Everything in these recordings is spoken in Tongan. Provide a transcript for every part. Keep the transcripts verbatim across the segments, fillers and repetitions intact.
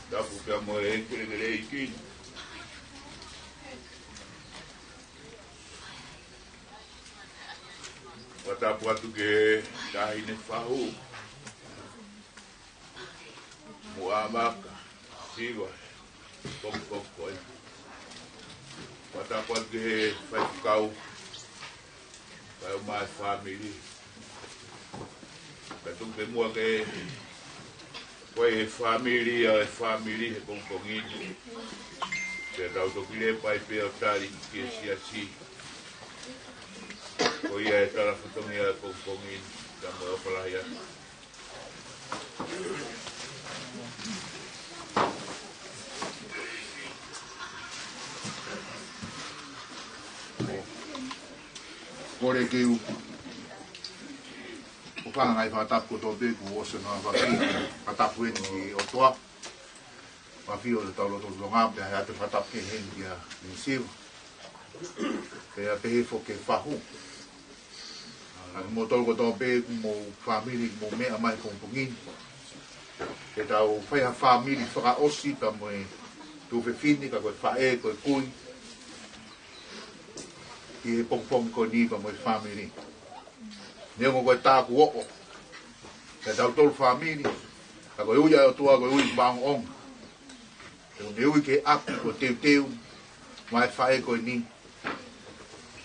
Tapu pea mo e kelekelei kina. Fakatapu atu ki he Taʻahine Fahu, Muʻa Maka, Siva, Kokokoi. Fakatapu atu ki he faifekau, kae ʻumaʻā e fāmili. Kae tuku pē muʻa ke, ko e fāmili, ʻa e fāmili he pongipongi ni. Pea tau toki lea pē ʻo tali ki he siasi. Ko ia e tala fatongia he pongipongi ni, ka mo e ʻofa lahi atu. Kole ke u ʻofa ange ʻi he fakatapu kotoa pē kuo ʻosi hono fakatapu eni ki he ʻOtua. ʻOfa ʻi hotau lotolotonga, pea ʻoatu e fakatapu kehe heni kia Misiva. Pea pehē foki ki he Fahu. ʻA kimoutolu kotoa pē ʻoku mou fāmili, ʻoku mou meʻa mai he pongipongi ni. Ke tau fai ha fāmili fakaʻosi pea mo e tuofefine, ka ko e faʻē, ko e kui. ʻI he pongipongi ko eni pea mo e fāmili. Neongo ko e tā kuo ʻoʻo, ka tautolu fāmili, ka ko e ui ʻa e ʻOtua ko e ui maʻongoʻonga. Te u ne ui ki he ʻapi ko e teuteu maʻa e faʻē ko eni.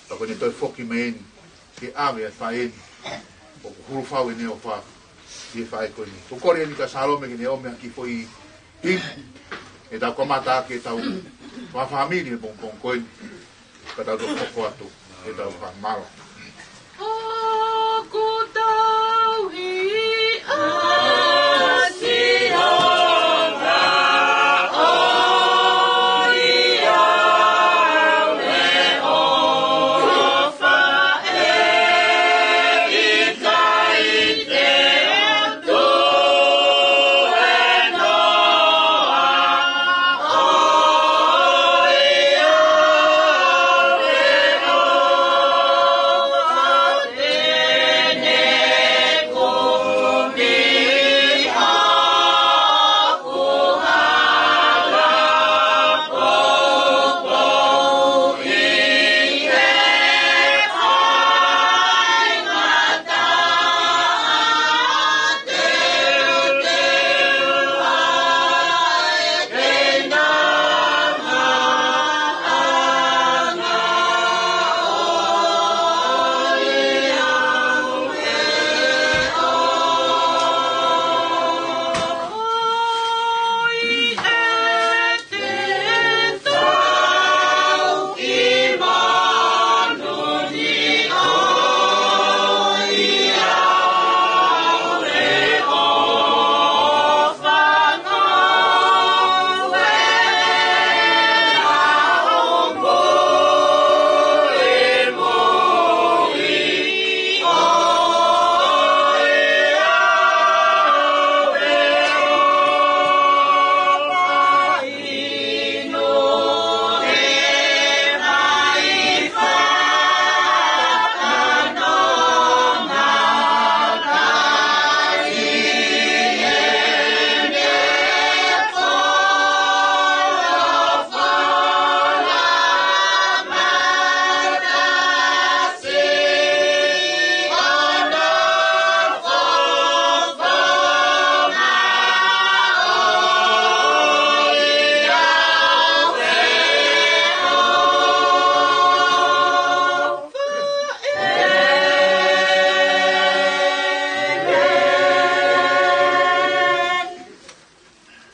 Ka ko ʻene toe foki mai eni ke ʻave ʻa e faʻē ni, ʻoku hulu fau ʻene ʻofa ki he faʻē ko eni. Ko e kole eni kia Salome ke ne ʻomai ha kiʻi foʻi himi, ʻetau kamata ʻaki ʻetau fakafāmili he pongipongi ko eni. Ka tau toki hoko atu ʻetau fakamālō. ʻOku tauhi ʻa Sihova ʻo ia ʻe ʻofa ʻe ʻikai te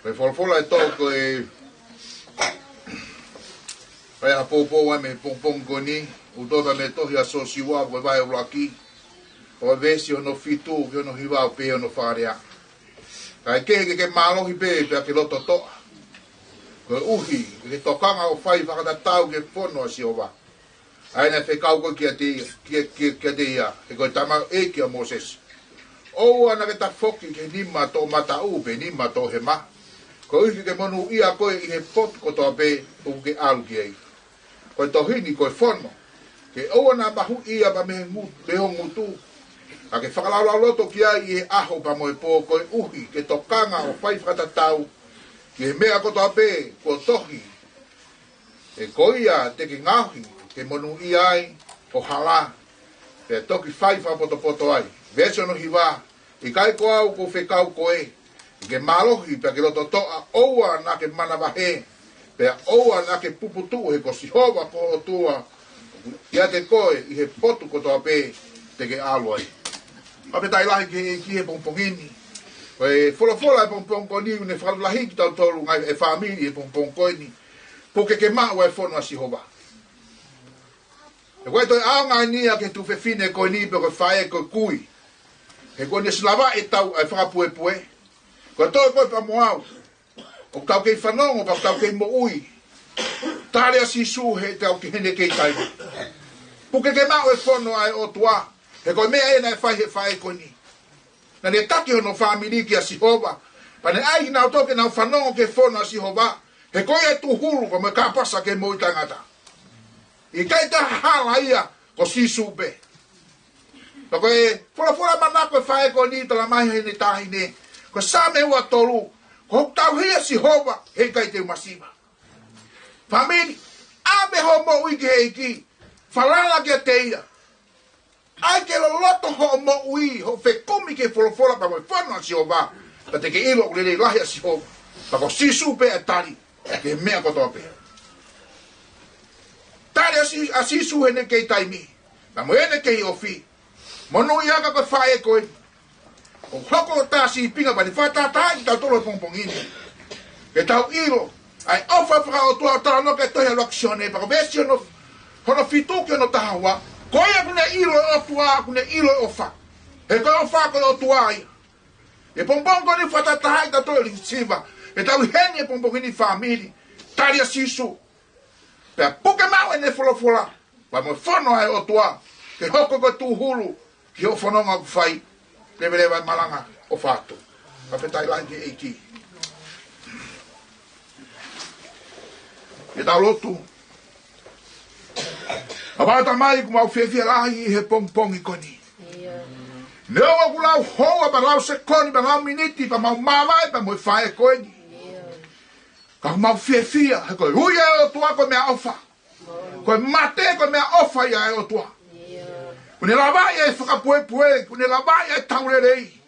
Ko e folofola ʻe toko ʻe fai ha poupou ai mei he pongipongi ko eni, ʻoku toʻo mei he tohi ʻa Siosiua, ko e vahe ʻuluaki, ko e veesi hono fitu ki hono hiva, ʻoku pehē hono fakalea: Kae kehe ke ke mālohi pē pea ke loto toʻa, koeʻuhi ke ke tokanga ʻo fai fakatatau ki he fono ʻa Sihova, ʻa ia naʻe fekau koe kiate, kia, kia, kiate ia, he ko e tamaioʻeiki ʻa Mōsese. ʻOua naʻa ke tafoki ki he nima toʻomataʻu pe nima toʻohema, koeʻuhi ke ke monūʻia koe ʻi he potu kotoa pē ʻoku ke ʻalu ki ai. Ko e tohi ni ko e fono, ke ʻoua naʻa mahuʻi ia mei he ngu-, mei ho ngutu, ka ke fakalaulauloto ki ai ʻi he ʻaho pea mo e pō, koeʻuhi ke tokanga ʻo fai fakatatau ki he meʻa kotoa pē kuo tohi, he ko ia te ke ngaohi ke monūʻia ai ho hala, pea toki fai fakapotopoto ai. Veesi hono hiva: ʻIkai ko au ʻoku ou fekau koe ke mālohi pea ke loto toʻa, ʻoua naʻa ke manavahē, pea ʻoua naʻa ke puputuʻu, he ko Sihova ko ho ʻOtua ʻiate koe ʻi he potu kotoa pē te ke ʻalu ai. Fakafetaʻi lahi ki he ʻEiki he pongipongi ni. Ko e folofola he pongipongi ko eni ʻoku ne fakalotolahi kitautolu ngaahi fāmili he pongipongi ko eni. Puke ke maʻu ʻa e fono ʻa Sihova. He ko e toe ʻaonga eni ia ki he tuofefine ko eni pe ko e faʻē ko e kui. He ko eni ʻosi lava ʻetau ʻai fakapuepue. Ko e toe koe pea mo au ʻoku tau kei fanongo, pea tau kei moʻui. Tali ʻa Sīsū he tau ki heʻene kei taimi. Puke ke maʻu e fono ʻa e ʻOtua. He ko e meʻa ē naʻe fai he faʻē ko eni. Naʻa ne taki hono fāmili kia Sihova. Pea ne ʻai kinautolu ke nau fanongo ki he fono ʻa Sihova. He ko ia e tūhulu pea mo e kāpasa ki he moʻui taʻengata. ʻIkai ha hala ia, ko Sīsū pē. Pea ko e folofola manako e faʻē ko eni, talamai heʻene taʻahine. Ko Saame ua tolu: Ko hoku tauhi ʻa Sihova, heʻikai te u masiva. Fāmili, ʻave hoʻo moʻui ki he ʻEiki. Falala kiate ia. ʻAi ke loloto hoʻo moʻui, hoʻo fekumi ki he folofola pea mo e fono ʻa Sihova. Pea te ke ʻilo ʻoku lelei lahi ʻa Sihova. Pea ko Sīsū pē ʻe tali ki he meʻa kotoa pē. Tali ʻa Sī-, ʻa Sīsū heʻene kei taimi, pea mo ʻene kei ofi. Monūʻiaʻanga ko e faʻē ko ē. ʻOku hoko ko e tā sīpinga pea ne fakatātaaʻi kitautolu he pongipongi ni. Ke tau ʻilo ʻa e ʻofa fakaʻotua ʻo talanoa ki ai e tohi ʻa ʻUluaki Sione, pea ko e veesi hono, hono fitu ki hono taha ua. Ko ia ʻoku ne ʻilo e ʻOtua, ʻoku ne ʻilo e ʻofa. He ko e ʻofa ko e ʻOtua ia. He pongipongi ko eni fakatātaaʻi kitautolu ʻe Lisiva. He tau ʻi heni he pongipongi ni fāmili. Tali ʻa Sīsū. Pea puke maʻu ʻene folofola pea mo e fono ʻa e ʻOtua, ke hoko ko e tūhulu ki hoʻo fononga ʻoku fai. Leveleva e malanga ʻo fatu. Fakafetaʻi lahi ki he ʻEiki. Ke tau lotu. ʻE Tamai, ʻoku mau fiefia lahi he pongipongi ko eni. Neongo ʻoku lau houa pea lau sekoni pea lau miniti pea mau māvae pea mo e faʻē ko eni, ka ʻoku mau fiefia he ko e ui ʻa e ʻOtua ko e meʻaʻofa. Ko e mate ko e meʻaʻofa ia ʻa e ʻOtua. ʻOku ne lavaʻi e fakapuepue, ʻoku ne lavaʻi e taulelei.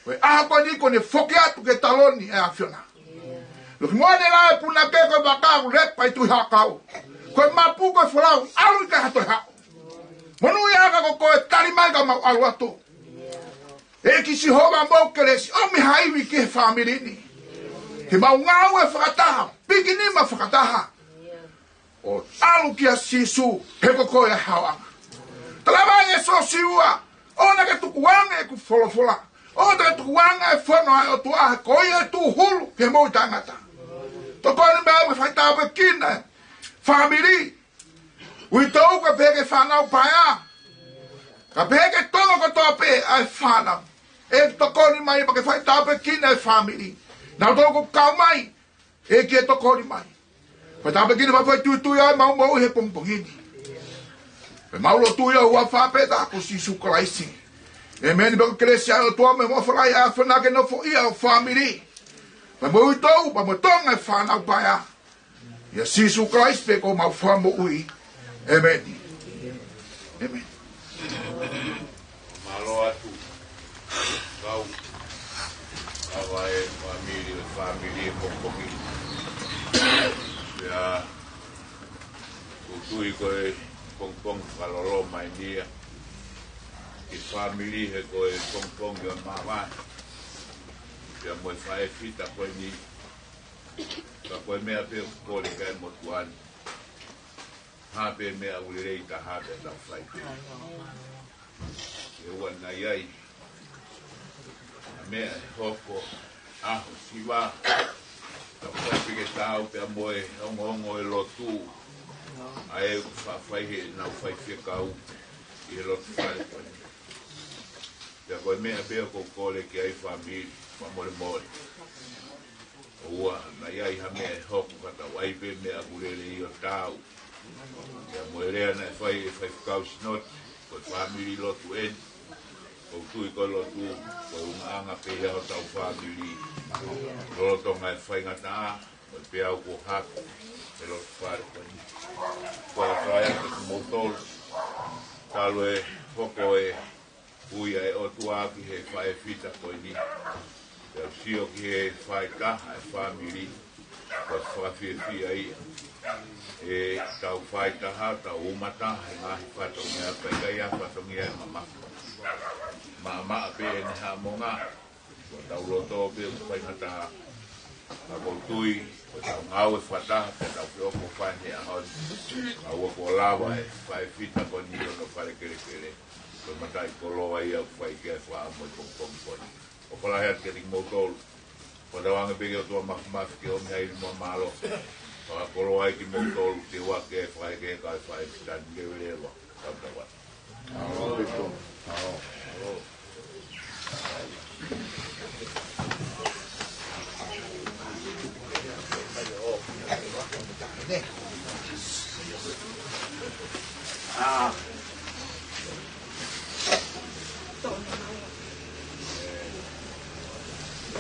Ko e ʻaho ko eni ʻoku ne foki atu ki he taloni ʻa e ʻAfiona. Loki moane la e punake ko e vaka ʻoku lepa ʻi tuʻi hakau. Ko e mapu ko e folau, ʻalu ʻikai ha toe haʻu. Monūʻiaʻanga ko koe, tali mai ka mau ʻalu atu. ʻEiki Sihova, mou kelesi, ʻomi ha ivi ki he fāmili ni. Ke mau ngāue fakataha, pikinima fakataha, ʻo ʻalu kia Sīsū, he ko koe ʻa e haoʻanga. Talamai ʻe Siosiua, ʻoua naʻa ke tukuange ʻeku folofola. ʻOua naʻa ke tukuange e fono ʻa e ʻOtua, he ko ia e tūhulu ki he moʻui taʻengata. Tokoni mai ke fai tāpuekina e fāmili. Uitou, ka pehē ki he fānau paea, ka pehē ki he Tonga kotoa pē ʻa e fānau. ʻE tokoni mai pea ke fai tāpuekina e fāmili. Nautolu ʻoku kau mai, ʻEiki, ʻe tokoni mai. Fai tāpuekina, fai foʻi tuitui ʻa e mau moʻui he pongipongi ni. Pea mau lotu ia ʻi he huafa pē taha ko Sīsū Kalaisi. ʻĒmeni. Pea ko e kelesi ʻa e ʻOtua mo e ʻofa lahi ʻa e ʻAfiona ke nofoʻia ho fāmili, pea mo uitou, pea mo Tonga e fānau paea. ʻIa Sīsū Kalaisi pē ko homau Fakamoʻui. ʻĒmeni. ʻĒmeni. Mālō atu. Kau. Kau ʻa e fāmili, ʻa e fāmili he pongipongi. Pea ʻoku ou tui ko e pongipongi fakaloloma eni ia ki he fāmili he ko e pongipongi ʻo e māvae. Pea mo e faʻē fita ko eni. Ka ko e meʻa pē ʻoku kole ki ai e motuʻa ni, hā pē meʻa ʻoku lelei taha pē tau fai. ʻE ua nai ai ha meʻa ʻe hoko ʻaho Siva, tau fai pē ke tau pea mo e ongoongo e lotu, ʻa ē ʻoku faʻa fai heʻenau faifekau ʻi he lotu fale ko eni. Pea ko e meʻa pē ʻoku ou kole ki ai fāmili, fakamolemole. ʻOua naʻa ʻi ai ha meʻa ʻe hoko ka tau ʻai pē meʻa ʻoku lelei ʻo tau. Pea mo e lea naʻe fai ʻe he faifekau Sinoti, ko e fāmili lotu eni. ʻOku ou tui ko e lotu, ko e ʻulungaanga pē ia hotau fāmili. Lolotonga e faingataʻa, ko e peau kuo hake, e lotu fale ko eni. Ko e fai atu kimoutolu, talu e hoko e ui ʻa e ʻOtua ki he faʻē fita ko eni. Pea u sio ki he faʻahitaha e fāmili, ko e fakafiefia ia. ʻE tau faʻahitaha, tau uma taha he ngaahi fatongia, pea ʻikai ha fatongia ʻe mamafa. Maʻamaʻa pē ʻene haʻamonga, ko hotau loto pē ʻoku faingataʻa. Ka ʻoku ou tui, ko ʻetau ngāue fakataha, pea tau feʻofoʻofani he ʻaho ni. Kae ʻoua kuo lava e faʻē fita ko eni ʻi hono fale kelekele. Ko e mataʻikoloa ia ʻoku fai ki ai e fakaʻamu ʻo e pongipongi ko eni. ʻOfa lahi atu kiate kimoutolu. Fakatauange pē ki he ʻOtua Māfimafi ke ʻomi ha ivi mo e mālohi. Fakakoloa ai kimoutolu, ke ʻoua ke fakahekeheka e faʻē fita ni, ke vele loa. Tau tau atu.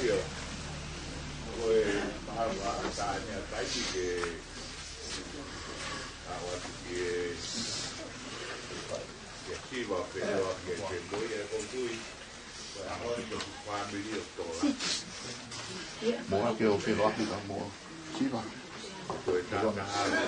ʻIo. Ko e mahalo ʻa e taimi ke ʻalu atu ki he, ki he siva pē ʻoku ke ke loi e kontui. Ko e ʻaho ni ko e fāmili ʻo tola. Moa ke o ke loaki ka moa. Siva. Ko e tata hale.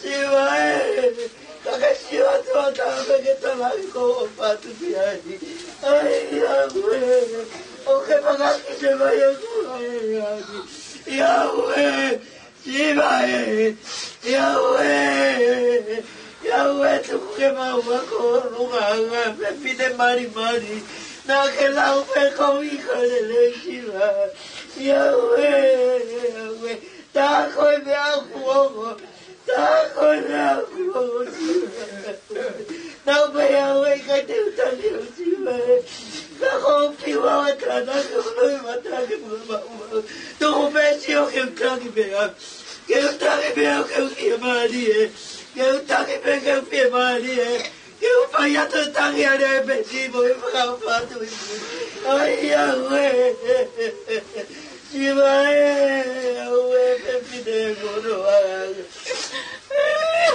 Siva ē, ka ke sio atu ʻo talamai ke tala ʻi ko ʻo patu ki ai. ʻAi, ʻIaue, ʻo ke mangaki se mai e kula e aki. ʻIaue, Siva ē, ʻIaue, ʻIaue tuku ke mau ako ʻo lunga anga pē pine malimali. Naʻa ke lau pē ko ʻikai lelei Siva. ʻIaue, ʻIaue, tā ko e meʻa ʻoku ongo. Ka ko e lau ʻoku ou sio. Naʻa pea ʻoku ʻikai te u tangi ʻo sio mai. Ka ko e piwa ʻa e tana ke u noi mata ke u maʻu. Tuku pē sio ke u tangi pē au. Ke u tangi pē au ke u fiemālie. Ke u tangi pē ke u fiemālie. Ke u fai atu e tangi ʻa e peti mo e fakafatu i. ʻAi, ʻauē. Siva ē, ʻauē, fefine ko noa.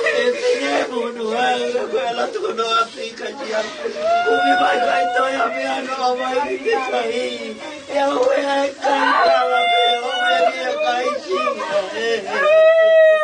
Fefine ko noa, ko e latu ko noa pika tia. Kumi mai kai toi a mea noa mai ki te kai. ʻAuē, ʻai kai kala pē, ʻauē, kia kai siva ē.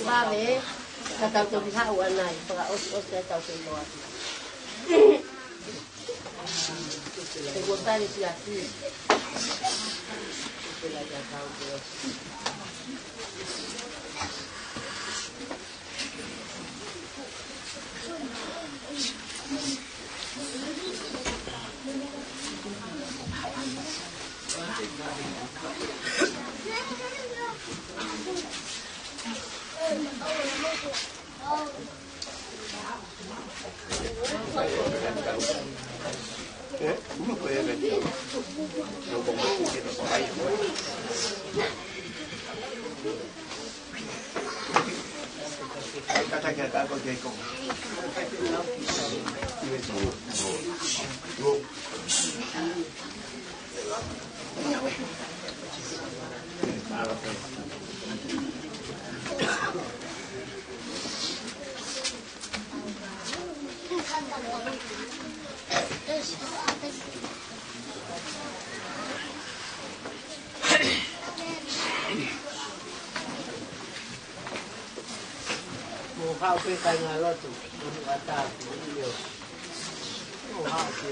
Vave, ka tau toki haʻu ʻanai, fakaʻosiʻosi ʻetau feilaulau. Te kuo tali ki a ki. Mou haʻu pē kāinga lotu, mou ʻatā, mou ʻio. Mou haʻu pē.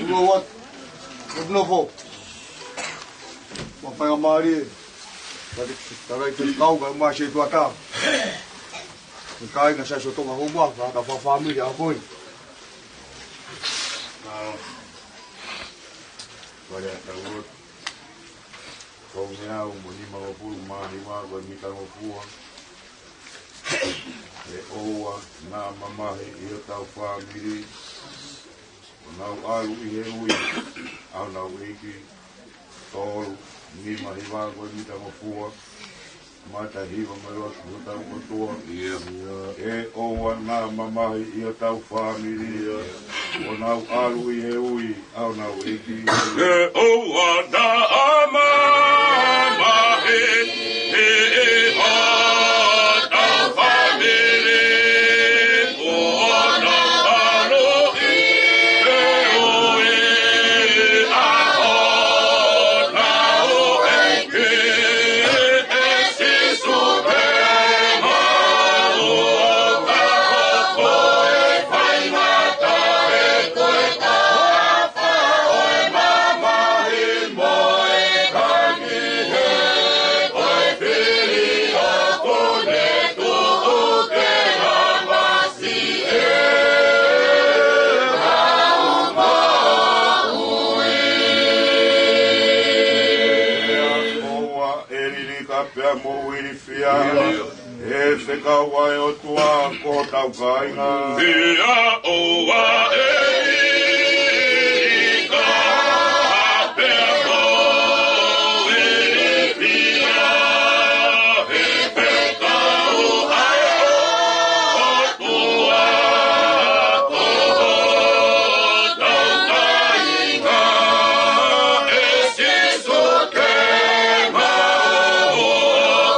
Ua, ua, ua nofo. Ua faingamālie. Tali, tali ke kau ka ma se tuata. Ka ʻi ai ha siʻi ʻotu ʻoku ʻomai, ka ka fa family a koi. Vale a tau ot. Kau ngeau mo nimangofulu mā hiva ko e mitangofua. ʻE ʻoua naʻa mamahi ʻi hotau fāmili. ʻO nau ʻalu ʻi he ui ʻa honau ʻeiki. Tolu, nima hiva ko e mitangofua. Mata hiva mai loa ki hotau ʻOtua. ʻIo. ʻE ʻoua naʻa mamahi ʻi hotau fāmili. ʻIo. ʻO nau ʻalu ʻi he ui ʻa honau ʻeiki. ʻE ʻoua naʻa mamahi ʻi hotau fāmili. ʻO nau ʻalu ʻi he ui ʻa honau ʻeiki. ʻE Sīsū pē mau ka ko e faingataʻa ʻe koe ka fa ʻE fekau ʻa e ʻOtua ko hotau kāinga. Ia ʻoua ʻe ika pea ko e pia he fekau ʻa e ʻOtua ko hotau kāinga. ʻE Sīsū, ke mau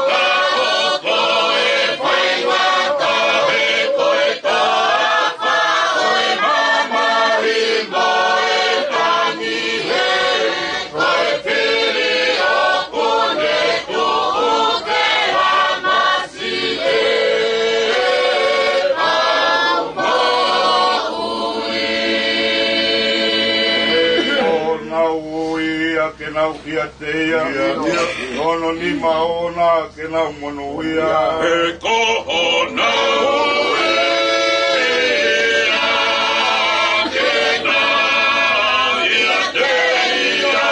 ka hoko e faingataʻa he ko e toafa ʻo e mamahi mo e tangi he ko e fili ʻoku ne tuʻu ke lamasi ʻe au moʻui. ʻO nau ui ia ke nau ʻiate ia. Ia, ia. Hono nima ʻoʻona ke nau monūʻia. He ko honau ui ia ke nau ʻiate ia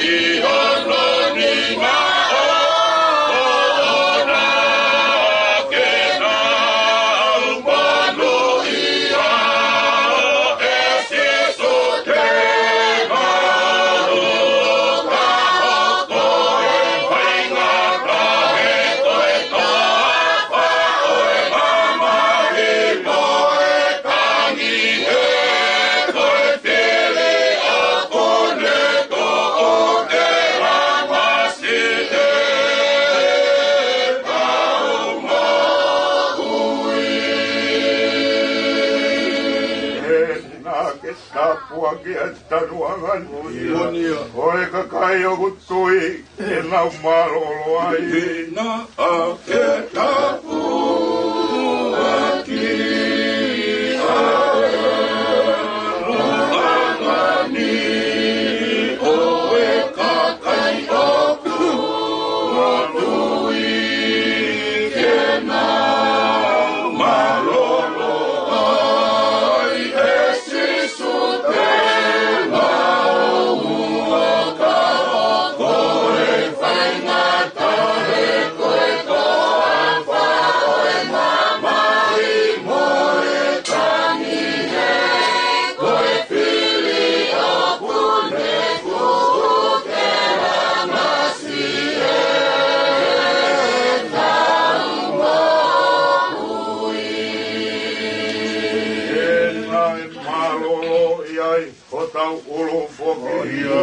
ʻi hono nima ʻoʻona ke nau monūʻia. ʻE Sīsū, ke mau ka hoko e faingataʻa he ko e toafa ʻo e mamahi mo e tangi he ko e fili ʻoku ne tuʻu ke lamasi ʻe au moʻui. ʻE, naʻa ke tāpuakiʻi ʻa e tanuʻanga ni. Ia. ʻO e kakai ʻoku tui ke nau mālōlō ai. Naʻa ke tāpuakiʻi ʻa e tanuʻanga ni ʻo e kakai ʻoku tui ke nau mālōlō ai. ʻE Sīsū, ke mau ka hoko e faingataʻa he ko e toafa ʻo e mamahi mo e tangi he ko e fili ʻoku ne tuʻu ke lamasi ʻe au moʻui. ʻE naʻe mālōlō ʻi ai hotau ʻulu foki. ʻIo.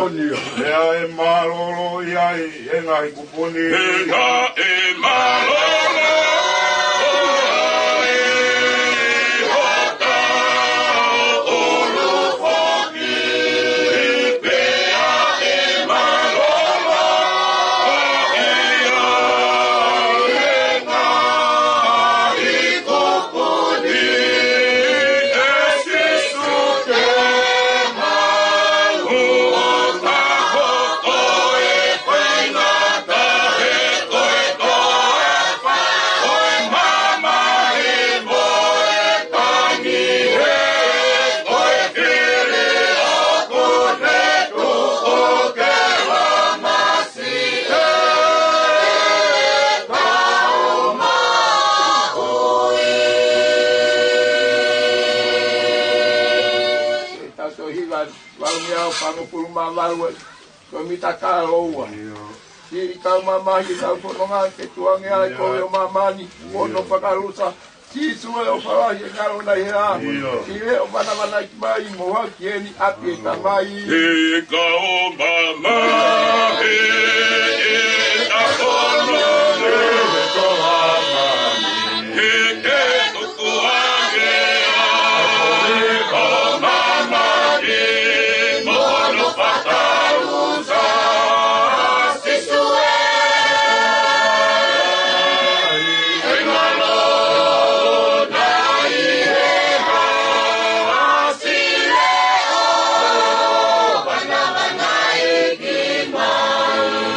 Pea ʻe mālōlō ʻi ai e ngaahi kupu ni. Pea ʻe mālōlō ʻi hotau ʻulu foki. Pea ʻe mālōlō ʻi ai e ngaahi kupu ni. ʻE Sīsū, ke mau ka hoko e faingataʻa he ko e toafa ʻo e mamahi mo e tangi he ko e fili ʻoku ne tuʻu ke lamasi ʻe au moʻui. Tau tohi valu mia ʻo fangofulu mā valu, ko e mita ka loua. ʻIo. Siʻi kau mamahi ʻi he fononga ke tuange ai ko e ʻo māmani, ʻio, mo hono fakalusa. Sīsū ē, ʻofa lahi e ngalo nai hea. ʻIo. Siʻi leʻo vanavanaiki mai mo haki eni ʻapi e Tamai. Siʻi kau mamahi ʻi he fononga ke tuange ai ko e ʻo māmani mo hono fakalusa. Sīsū ē, e ngalo nai hea, siʻi leʻo vanavanaiki mai.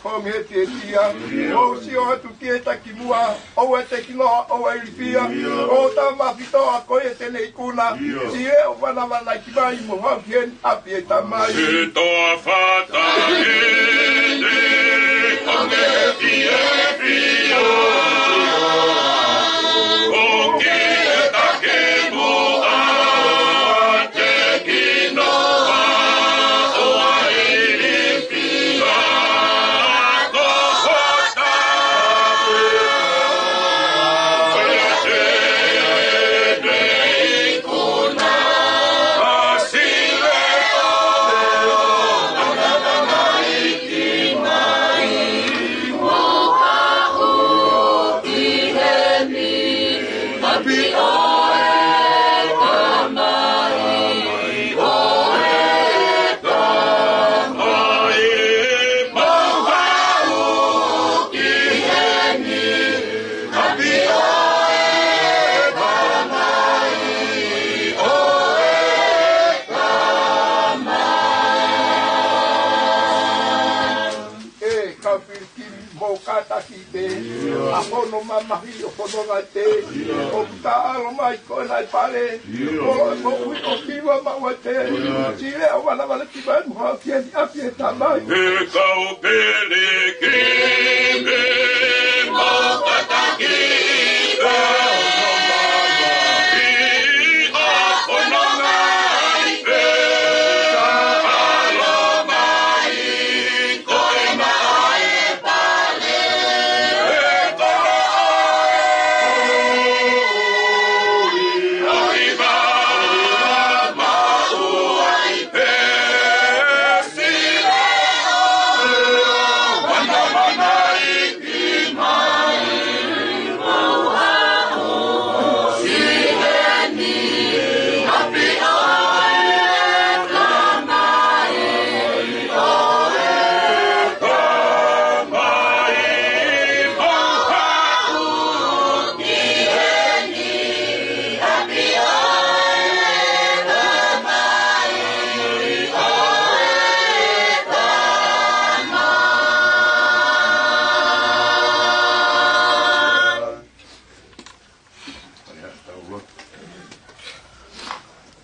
Ko e ngaahi tietia, ʻoku sio atu ki he takimuʻa, ʻoua te ke noa, ʻoua ʻe ilifia, ʻoua te ke mafito, ʻa ko ia te ne ikuna, sio ʻo vanavanaiki mai mo haʻu ki heni ʻapi ʻo e Tamai. He toa fata ʻene, ʻo ne fiefia, ʻo ki he takimuʻa, te ke noa, ʻoua ʻe ilifia. ʻE kau pilikimi mo kātaki pē, ʻa hono mamahi ʻo hono ngāue, ʻoku ta ʻalu mai ko e ngaahi pale, ʻo e moʻui ʻo hiva maʻu ʻa e, sio ʻo vanavanaiki mai mo haʻu ki heni ʻapi ʻo e Tamai. ʻE kau pilikimi mo kātaki pē, ʻa hono mamahi ʻo hono ngāue, ʻalu mai ko e ngaahi pale, ʻe koloa ʻo hiva maʻu ai pē, sio ʻo vanavanaiki mai mo haʻu ki heni ʻapi ʻo e Tamai.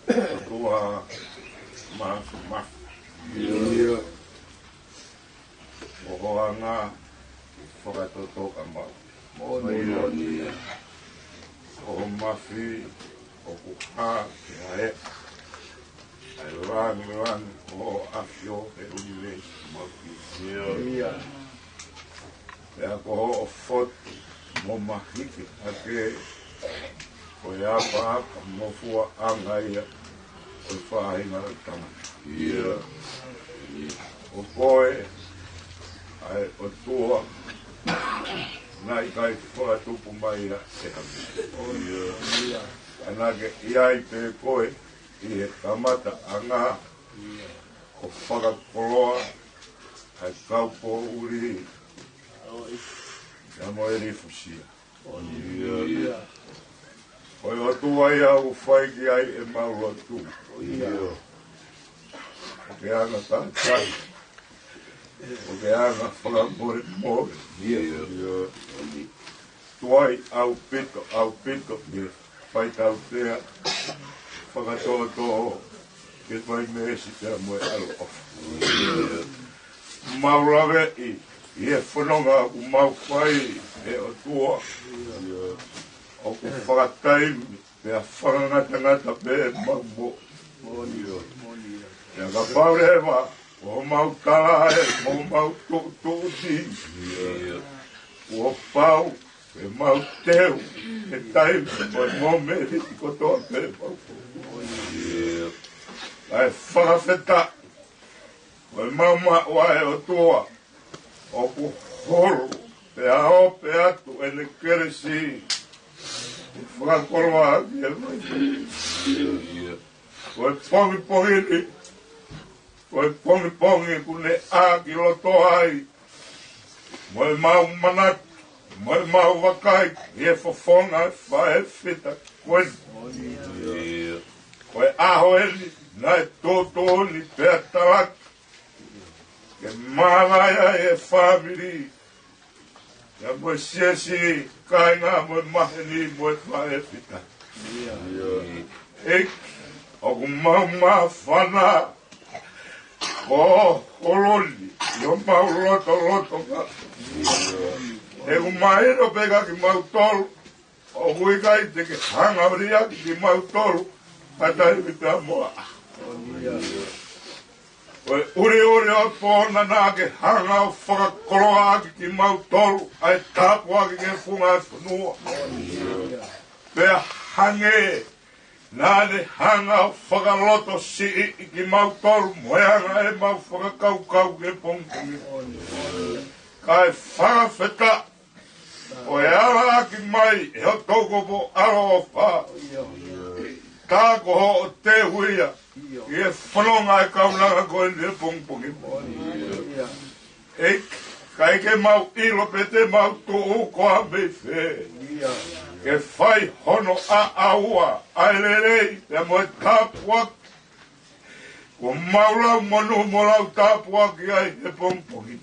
ʻOtua Māfimafi. ʻIo. ʻOku anga fakatotoka maʻu. Moʻoni. ʻOku mafi, ʻoku hā ke hā ʻa e langilangi ʻo e ʻAfio ʻi he ʻunivēsi maʻu. ʻIo. Pea ko hoʻo fotu mo mahiki hake, ko e ʻapaʻapa mo fuaʻanga ia ʻo e faʻahinga ʻo e tangata. ʻIo. ʻO koe ʻa e ʻOtua, naʻe ʻikai fakatupu mai ia ʻe ha meʻa. ʻIo. Ka naʻa ke ʻi ai pē koe ʻi he kamataʻanga, ʻo fakakoloa ʻa e kaupoʻuli ia mo e lifusia. ʻIo. Ko e ʻOtua ia ʻoku fai ki ai ʻemau lotu. ʻIo. ʻOku ke anga tātai. ʻOku ke anga fakamolemole. ʻIo. ʻIo. Tuai ʻaupito, ʻaupito, mei he faitautea fakatōtō ke fai meesi pea mo e ʻaloʻofa. Mau laveʻi ʻi he fononga ʻoku mau fai, ʻe ʻOtua, ʻoku fakataimi pea fakangatangata pē ʻemau moʻui. Pea kapau leva ʻoku mau tala ē, ʻoku mau tuʻutuʻuni, kuo pau ke mau teu he taimi mo e mōmeniti kotoa pē ʻemau. Kae fakafetaʻi, ko ʻemau maʻu ʻa e ʻOtua ʻoku holo pea ope atu ʻene kelesi, fakakoloa ʻaki e mai. Ko e pongipongi ni, ko e pongipongi ʻoku ne ʻākilotoa ai mo ʻemau manatu, mo ʻemau vakai ʻi he fofonga ʻo e faʻē fita ko eni. Ko e ʻaho eni naʻe tuʻutuʻuni pea talaki Ke māvae ai e fāmili, ʻa e mo e siasi, kāinga mo e maheni mo e faʻē fita. ʻEiki, ʻoku mau māfana, ko Holoni, ʻi homau lotolotonga. ʻOku mahino pē kiate kimautolu, ʻoku ʻikai te ke hanga ʻo liʻaki kimautolu, ka taimi pea mo ʻaho. Ko e ʻuliʻuli ʻo e pō naʻa ke hanga ʻo fakakoloa ʻaki kimautolu, ʻa e tāpuaki ki he funga ʻo e fonua. Pea hangē naʻa ne hanga ʻo fakalotosiʻi kimautolu, mo e anga ʻemau fakakaukau ki he pongipongi. Kae fakafetaʻi, ʻo e ala ʻaki mai ʻe ho tokopo ʻaloʻofa. Tā ko hoʻo teu ia, ʻi he fononga ʻa e kaunanga ko eni he pongipongi. ʻEiki, ʻikai ke mau ʻilo pe te mau tuʻu koā mei fē. Ke fai hono ʻaʻaua, ʻa e lelei, pea mo e tāpuaki. Kuo mau lau monū mo lau tāpuaki ai he pongipongi.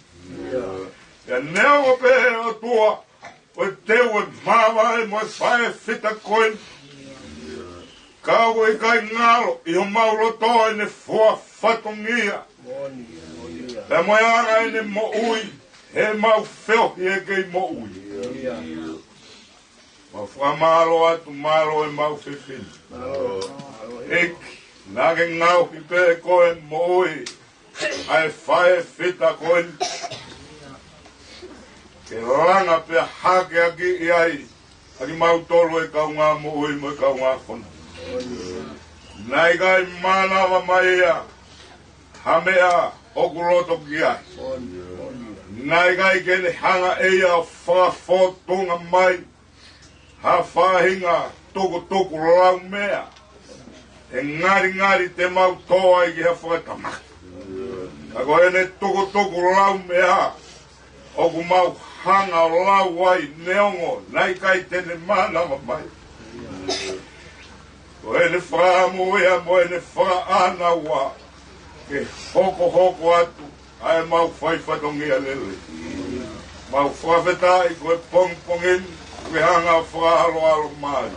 Pea neongo pē ʻOtua, ko e teu ʻe māvae mo e faʻē fita ko eni. Ka ʻoku ʻikai ngalo ʻi homau loto ʻene fua fatongia. Pea mo e anga ʻene moʻui, heʻemau feohi ʻe kei moʻui. Mau fakamālō atu, mālō ʻemau fefine. ʻEiki, naʻa ke ngaohi pē koe moʻui ʻa e faʻē fita ko eni. Ke langa pea hakeakiʻi ai ʻa kimautolu ʻa e kaungā moʻui mo e kaungā fononga. Naʻe ʻikai mānava mai ia ha meʻa ʻoku loto ki ai. Naʻe ʻikai ke ne hanga ʻe ia ʻo fakafōtunga mai ha faʻahinga tukutuku laumea ʻe ngalingali te mau tō ai ki ha fakatamaki. Ka ko ʻene tukutuku laumea ʻoku mau hanga ʻo lau ai, neongo naʻe ʻikai te ne mānava mai. Ko ʻene fakaʻamu ia mo ʻene fakaʻānaua ke hokohoko atu ʻa ʻemau fai fatongia lelei. Mau fakafetaʻi ko e pongipongi ni, ʻoku ke hanga ʻo fakaʻaloʻalo mai.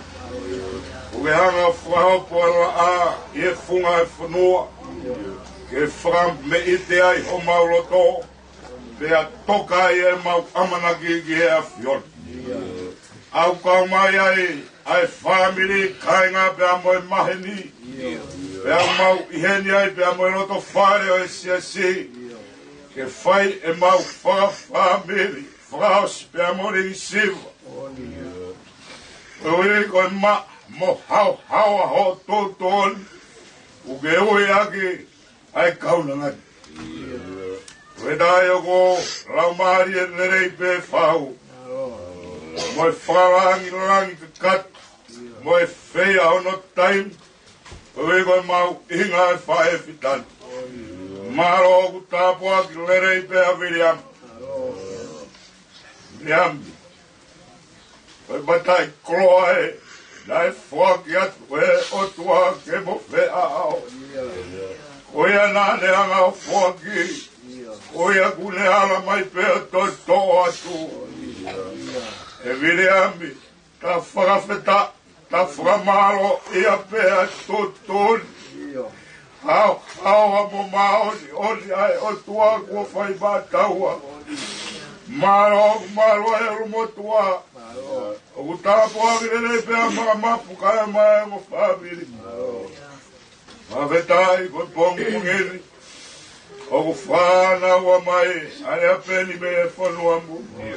ʻOku ke hanga ʻo fakahopo ʻa e laʻā ʻi he funga ʻo e fonua, ke fakameʻite ai homau loto, pea toka ai ʻemau ʻamanaki ki he ʻAfiona. ʻOku kau mai ai ʻa e fāmili, kāinga pea mo e maheni. Pea mau ʻi heni ai pea mo e loto fale ʻo e siasi. Ke fai ʻemau fakafāmili, fakaʻosi pea mo e siva. Koeʻuhi ko e maʻa mo e haohaoa hoʻo tuʻutuʻuni, ʻoku ke ui ʻaki ʻa e kaunanga ni. Ko e taha ia ko e laumālie lelei pē fau, mo e fakalangilangi kakato, mo e feia hono taimi, koeʻuhi ko e mahuʻinga ʻa e faʻē fita ni. Mālō ʻoku tāpuaki lelei pē ʻa Viliami. Viliami, ko e mataʻikoloa ē naʻe foaki atu ʻe he ʻOtua ke mo feʻao. Ko ia naʻa ne hanga ʻo foaki, ko ia kuo ne ala mai pē ʻo toʻotoʻo atu. ʻE Viliami, ta fakafetaʻi, ta fakamālō ia pea tuʻutuʻuni. Haohaoa mo māʻoniʻoni ʻa e ʻOtua kuo fai maʻataua. Mālō, mālō ʻa e ʻulumotuʻa. ʻOku tāpuaki lelei pē ʻa Makamapu kae ʻumaʻā e ongo fāmili. Fakafetaʻi ko e pongipongi ni, ʻoku fānaua mai ʻa e ʻapeni mei he fonua muli.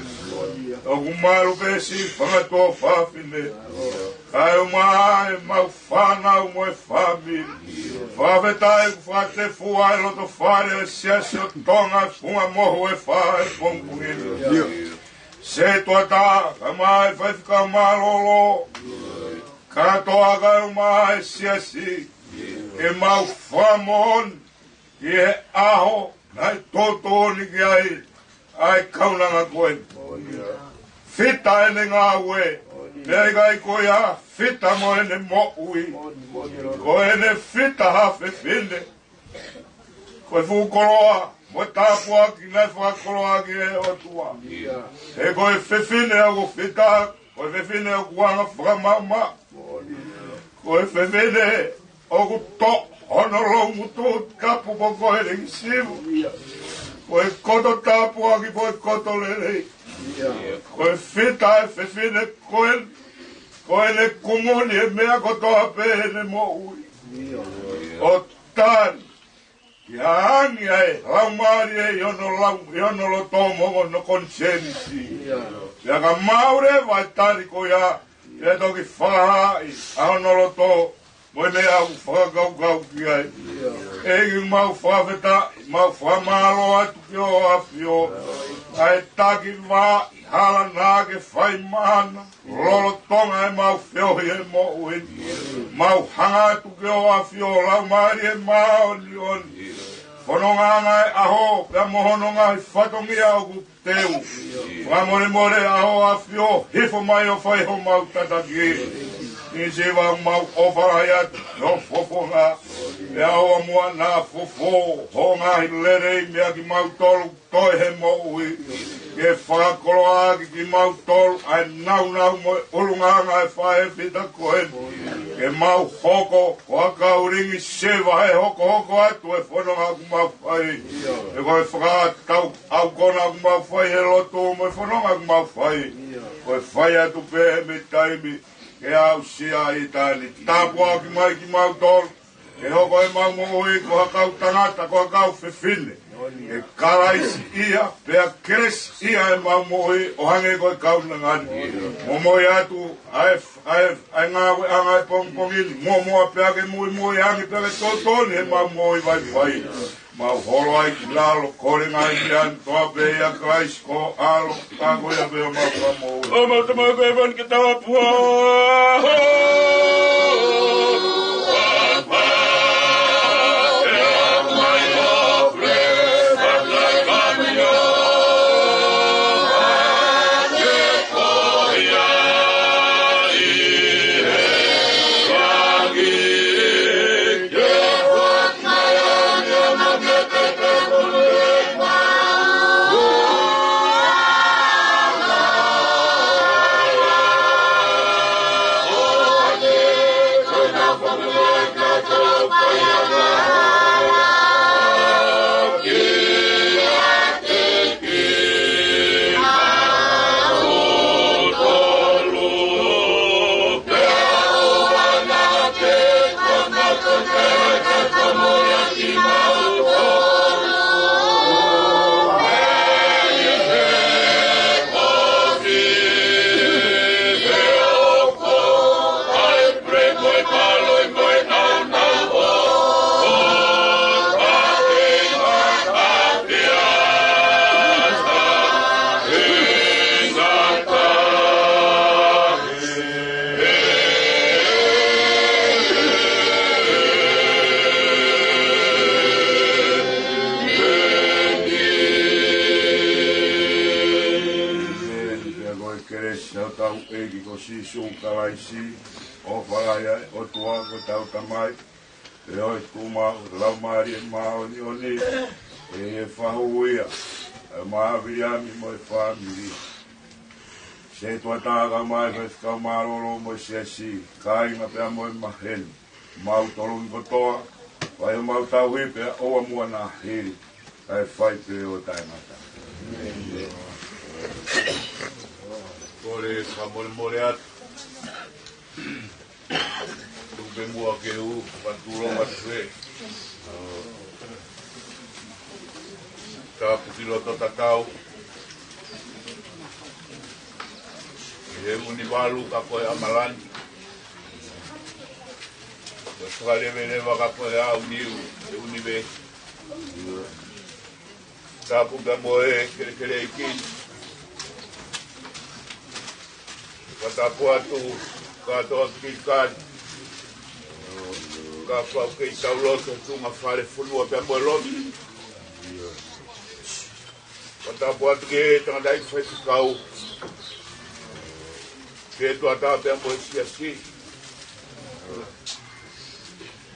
ʻOku malu pē siʻi fanga tuofāfine, kae ʻumaʻā ʻemau fānau mo e fāmili. Fakafetaʻi kuo fakatefua e loto fale ʻo e Siasi ʻo Tonga Funga Mohu ʻe Fā he pongipongi ni. Sētuata, kae ʻumaʻā e faifekau mālōlō, kātoa kae ʻumaʻā e siasi, ke mau fakamoʻoni ki he ʻaho naʻe tuʻutuʻuni ki ai ʻa e kaunanga ko eni. Fita ʻene ngāue, pea ʻikai ko ia fita mo ʻene moʻui. Ko ʻene fita ha fefine, ko e fuʻu koloa mo e tāpuaki naʻe fakakoloa ʻaki ʻe he ʻOtua. He ko e fefine ʻoku fita, ko e fefine ʻoku anga fakamaʻumaʻu. Ko e fefine ʻoku toʻo hono loungutu tapu pea ko e lingisimu. Ko e koto tāpuaki, ko e koto lelei. Ko e fita e fefine ko ē, ko ʻene kumuni e meʻa kotoa pē ʻene moʻui. ʻO tali ki he angi ʻa e Laumālie ʻi hono lau, ʻi hono loto mo hono konisēnisi. Pea ka maʻu leva e tali ko ia, pea toki fakahaaʻi ʻa hono loto mo e meʻa ʻoku fakakaukau ki ai. ʻEiki, mau fakafetaʻi, mau fakamālō atu ki hoʻo ʻAfio, ʻa e taki vā hala naʻa ke fai maʻana lolotonga ʻemau feohi he moʻui ni. Mau hanga atu ki hoʻo ʻAfio, Laumālie Māʻoniʻoni, fononga ange he ʻaho, pea mo hono ngaahi fatongia ʻoku teu. Fakamolemole ʻa hoʻo ʻAfio, hifo mai ʻo fai homau tataki. Ni siva mau ʻofa lahi atu ki hoʻo fofonga, pea ʻoua muʻa naʻa fofō hoʻo ngaahi lelei meia kimautolu, toe he moʻui, ke fakakoloa ʻaki kimautolu ʻa e nāunau mo e ʻulungaanga ʻo e faʻē fita ko eni. Ke mau hoko ko ha kau lingi siva he hokohoko atu e fononga ʻoku mau fai. He ko e fakatau ʻaukona ʻoku mau fai he lotu mo e fononga ʻoku mau fai, ko e fai atu pē mei taimi ke aʻusia ʻitāniti. Tāpuakiʻi mai kimautolu, ke hoko ʻemau moʻui ko ha kau tangata, ko ha kau fefine ʻe Kalaisiʻia, pea kelesiʻia ʻemau moʻui ʻo hangē ko e kaunanga ni. Momoi atu ʻa e, ʻa e, ʻa e ngāueʻanga ʻo e pongipongi ni, muʻomuʻa pea ke muimui ange pea ke totonu ʻemau moʻui vaivai. Mau holo ai ki lalo, kole ngaahi meʻa ni kotoa pē ʻia Kalaisi ko ho ʻAlo, ka ko ia pē homau Fakamoʻui. ʻO mau Tamai ko e vani ke tau apua. Pea ko e kelesi ʻa hotau ʻEiki ko Sīsū Kalaisi, ʻofa lahi ʻa e ʻOtua ko hotau Tamai, feohi ʻa e Tuʻi mo e Laumālie Māʻoniʻoni, ʻe fahu ia ʻa e mahaviliami mo e fāmili. Setuata, kau mai faifekau mālōlō mo e siasi, kāinga pea mo e maheni, mautolu ni kotoa, fai homau tauhi pea ʻoua muʻa naʻa hili, kae fai pē ʻo taʻengata. Kole fakamolemole atu. Tuku pē muʻa ke u fakatulou atu pē. Tāpuaki loto tatau ʻi he ʻUnivalu ka ko e ʻAmalani. Ko e Fakaleveleva ka ko e ʻAoniu, ʻi he ʻUnivēsi. Tāpuaki mo e kelekele ʻeiki ni. Fakatapu atu kātoa ki Kani, ka fau kei tau loto tuʻunga fale fonua pea mo e lotu. Fakatapu atu ki he tangataʻeiki faifekau, ki he tuʻa taha pea mo e siasi.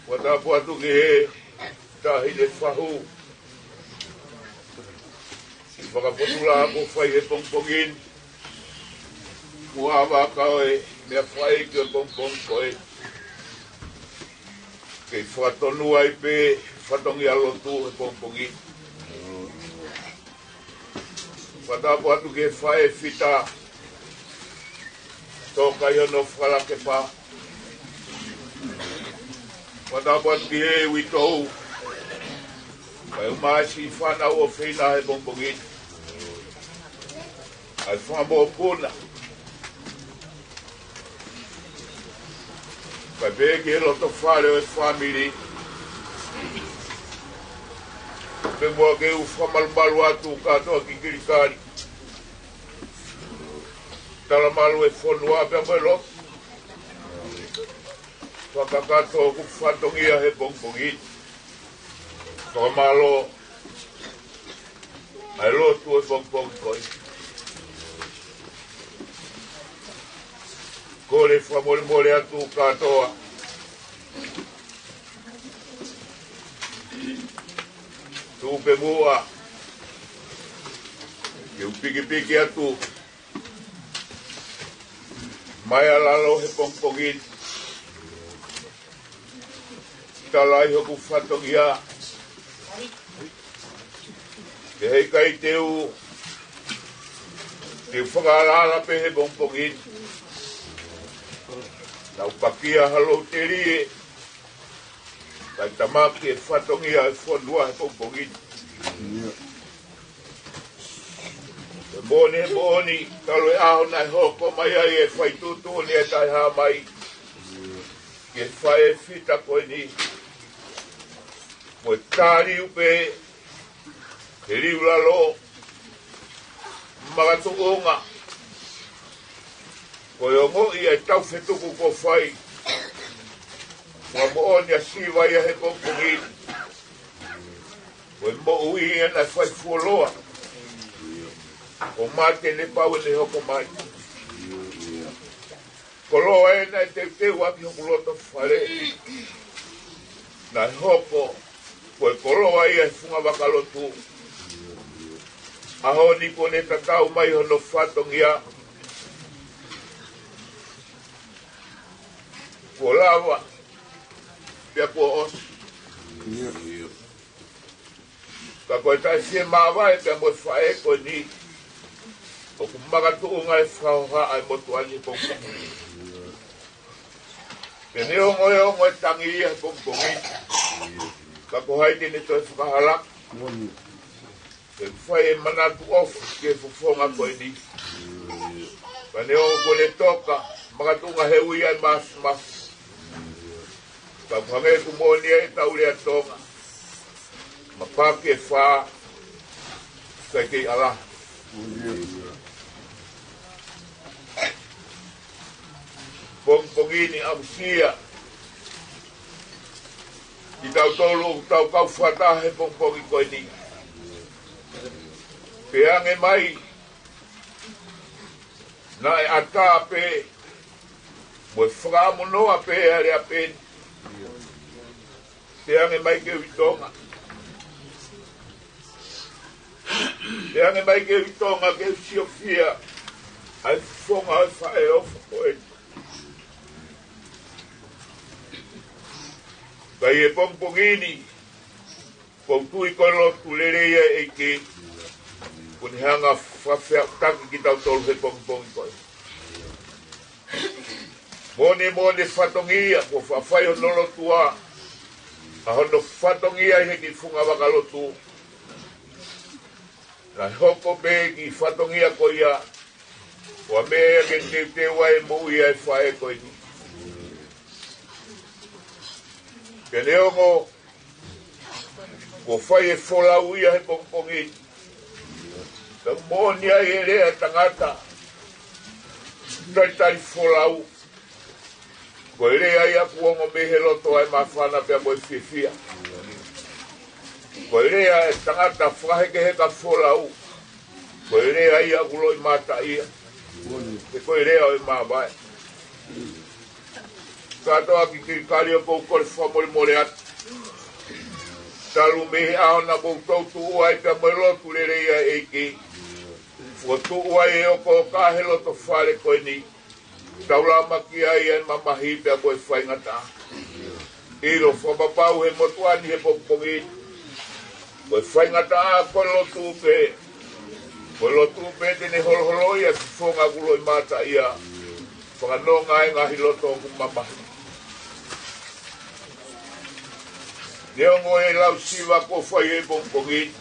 Fakatapu atu ki he taʻahine fahu, Fakapotula ʻoku fai he pongipongi ni, ʻoku ʻave ʻa e meʻa fai ki he pongipongi ko ē. Kei fakatonu ai pē fatongia lotu he pongipongi ni. Fakatapu atu ki he faifekau, toka ʻi hono fakalakepa. Fakatapu atu ki he uitou, kae ʻumaʻā siʻi fānau ʻofeina he pongipongi ni. ʻA e fanga mokopuna, kae pehē ki he loto fale ʻo e fāmili. Pea mo e kau fakamalumalu atu kātoa ki Kilikali. Talamalu e fonua pea mo e lotu. Fakakakato hoku fatongia he pongipongi ni. Fakamālō ʻa e lotu he pongipongi ko ē. Kole fakamolemole atu kātoa. Tuku pē muʻa ke u pikipiki atu mai ʻa lalo he pongipongi ni. Tala ai hoku fatongia. He ʻikai te u, te u fakaalaala pē he pongipongi ni. Naʻa ku pakia ha lou telie, kae tamaki e fatongia e fonua he pongipongi ni. He moʻoni, he moʻoni, talu e ʻaho naʻe hoko mai ai e fai tuʻutuʻuni e taʻehāmai ki he faifekau ko eni. Mo e tā liu pē he liu lalo, makatuʻunga ko e ongoʻi e tau fetuku ko fai. Ko e moʻoni ʻa Siva ia he pongipongi ni. Ko e moʻui ia naʻe fai fuoloa. Ko mate ne pau ʻene hoko mai. Koloa ē naʻe teuteu ʻaki hoku loto fale. Naʻe hoko ko e koloa ia he funga vakalotu. ʻAho ni kuo ne tatau mai hono fatongia. Kuo lava, pea kuo ʻosi. Ka ko e taʻe fiemāvae pea mo e faʻē ko eni, ʻoku makatuʻunga e fakahohaʻa e motuʻa ni he pongipongi ni. Pea neongo e ongo e tangi ia he pongipongi ni, ka ko hai te ne toe fakahalaki. He ʻoku fai e manatu ʻofa ki he fofonga ko eni. Pea neongo kuo ne toka, makatuʻunga he ui ai māfimafi. Ka ʻoku hangē ʻoku moʻoni e tau lea Tonga. Mapaki e fā, sai kei ʻala. Pongipongi ni amusia kitautolu ʻoku tau kau fakataha he pongipongi ko eni. Pea ange mai, naʻe ʻatā pē, mo e fakaʻamu noa pē ʻa e lea pē ni. Pea ange mai ke u ʻi Tonga. Pea ange mai ke u ʻi Tonga ke u siofia ʻa e fofonga ʻo e faʻē ʻofa ko ē. Ka ʻi he pongipongi ni, ʻoku ou tui ko e lotu lelei ʻa e ʻEiki kuo ne hanga ʻo fakafeʻautaki kitautolu he pongipongi ko ē. Moʻoni, moʻoni e fatongia, kuo faʻa fai hono lotua, ʻa hono fatongia ʻi he kiʻi funga vakalotu. Naʻe hoko pē kiʻi fatongia ko ia ko e meʻa ia ke teuteu ai e moʻui ʻa e faʻē ko eni. Pea neongo kuo fai e folau ia he pongipongi ni, ka moʻoni ai e lea e tangata talitali folau. Ko e lea ia ʻoku ongo mei he loto ʻa e māfana pea mo e fiefia. Ko e lea e tangata fakahekeheka folau. Ko e lea ia ʻoku loʻimataʻia. He ko e lea ʻo e māvae. Kātoa ki Kilikali ʻoku ou kole fakamolemole atu. Talu mei he ʻaho naʻa mou toutou tuʻu ai pea mo e lotu lelei ʻa e ʻEiki, fokotuʻu ai e ʻokoʻoka he loto fale ko eni, tau lava mai ki ai ʻa e mamahi pea mo e faingataʻa. ʻIlo fakapapau he motuʻa ni he pongipongi ni, ko e faingataʻa ko e lotu pē, ko e lotu pē te ne holoholoʻi ʻa e fofonga ʻoku loʻimata ia, fakanonga e ngaahi loto ʻoku mamahi. Neongo e lau siva kuo fai he pongipongi ni,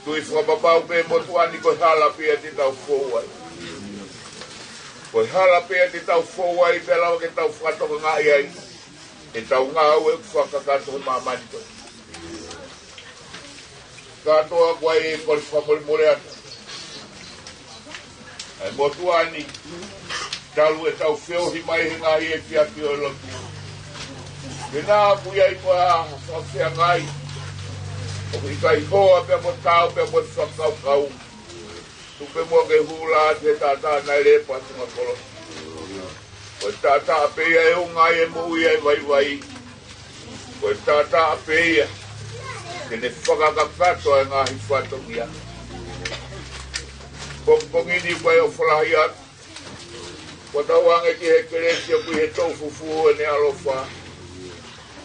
tui fakapapau pē motuʻa ni ko e hala pē ia te tau fou ai. Ko e hala pē ia te tau fou ai pea lava ke tau fakatokangaʻi ai ʻetau ngāue ʻoku fakakakato he māmani ko eni. Kātoa ko e kole fakamolemole atu ʻa e motuʻa ni, talu ʻetau feohi mai he ngaahi efiafi ʻo e lotu. Pea naʻa ʻoku ʻi ai ko ha fakafeangai ʻoku ʻikai hoa pea mo taau pea mo e fakakaukau, tuku pē muʻa ke hū atu he taʻataʻa naʻe lepa atu ngā kolo. Ko e taʻataʻa pē ia ʻe unga ai e moʻui ʻa e vaivai. Ko e taʻataʻa pē ia te ne fakakakato ʻa e ngaahi fatongia. Pongipongi ni ko e ʻofa lahi atu, ko ʻetau ange ki he kelesi ʻoku ʻi he toʻu fufū ʻo ʻene ʻaloʻofa,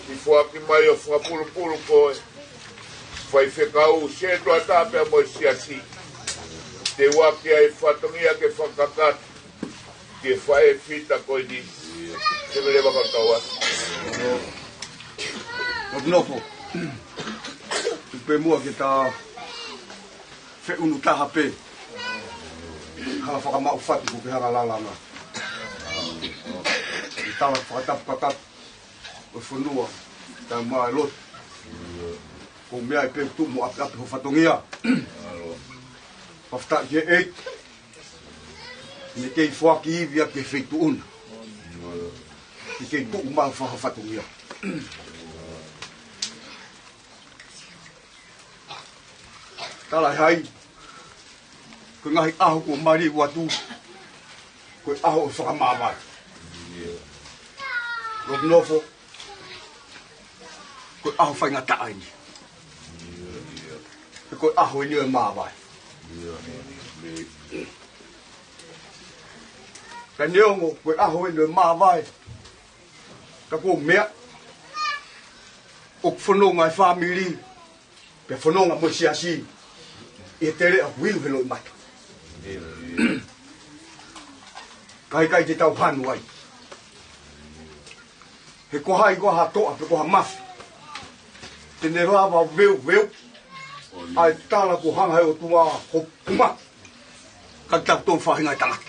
ʻi foaki mai ʻo fakapulupulu ko e faifekau, setuata pea mo e siasi, te u ʻoatu ʻa e fatongia ke fakakakato ki he faʻē fita ko eni. Te mele vaka tau atu. Nofo, nofo. Tuku pē muʻa ke ta feʻunu taha pē. Hala fakamaʻu fatu ko ke hala lalanga. Tala fakatapu kakato ʻo e fonua, tau maʻu e lotu. Ko e meʻa ʻi pē tuʻu mo ʻapiʻapi ho fatongia. Fakafetaʻi ki he ʻEiki, ne kei foaki ivi ʻa e feituʻu na, ne kei tuʻu maʻu fa ho fatongia. Tala ʻe hai, ko e ngaahi ʻaho kuo maliu atu, ko e ʻaho ʻo e fakamāvae. Nofo, nofo, ko e ʻaho faingataʻa eni. He ko e ʻaho eni ʻo e māvae. Ka neongo ko e ʻaho eni ʻo e māvae, ka ko e meʻa ʻoku fononga e fāmili, pea fononga mo e siasi ʻi he teleʻa ʻoku iu he loʻimata. Ka ʻikai te tau hanu ai. He ko hai ko ha toʻa pe ko ha mafi te ne lava veuveu ʻa e tala kuo hanga he ʻOtua ʻo puma ka tau tō faʻahinga e tangata.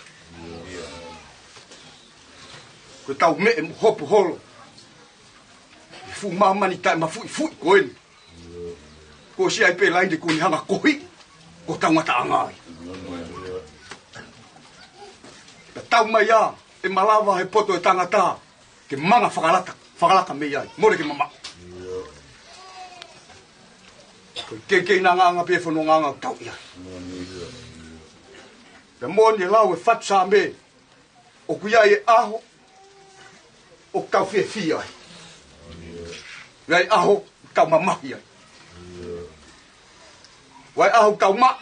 Ko e tau meʻe mo hopo holo he fuʻu māmani taʻemafuʻifuʻi ko eni. Ko e siʻi ai pē laine ko eni hanga kohi ko tau ngataʻanga ai. Ka tau mai ā, ʻe malava he poto e tangata ke manga fakalata, fakalaka mei ai, mole ke mamaʻo. Ko e keikei na nganga pē fononga ʻoku tau ʻi ai. Pea moʻoni e lau e fatu Saame, ʻoku ʻi ai e ʻaho ʻoku tau fiefia ai. ʻI ai e ʻaho ʻoku tau mamahi ai. ʻI ai e ʻaho ʻoku tau maʻa,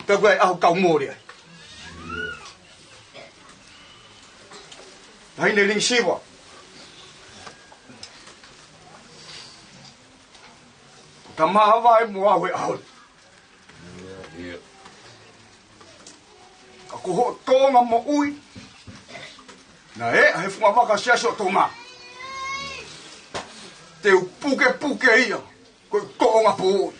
pea ʻoku ʻi ai e ʻaho ʻoku tau mole ai. Taʻahine Lingisiva, ko e tama ʻa e vaʻe mo au he ʻaho ni. Ka ko hoʻo tōʻonga moʻui naʻe ʻa he fungavaka Siasi ʻo Tonga, te u pukepuke ia ko e tōʻonga pōʻuli.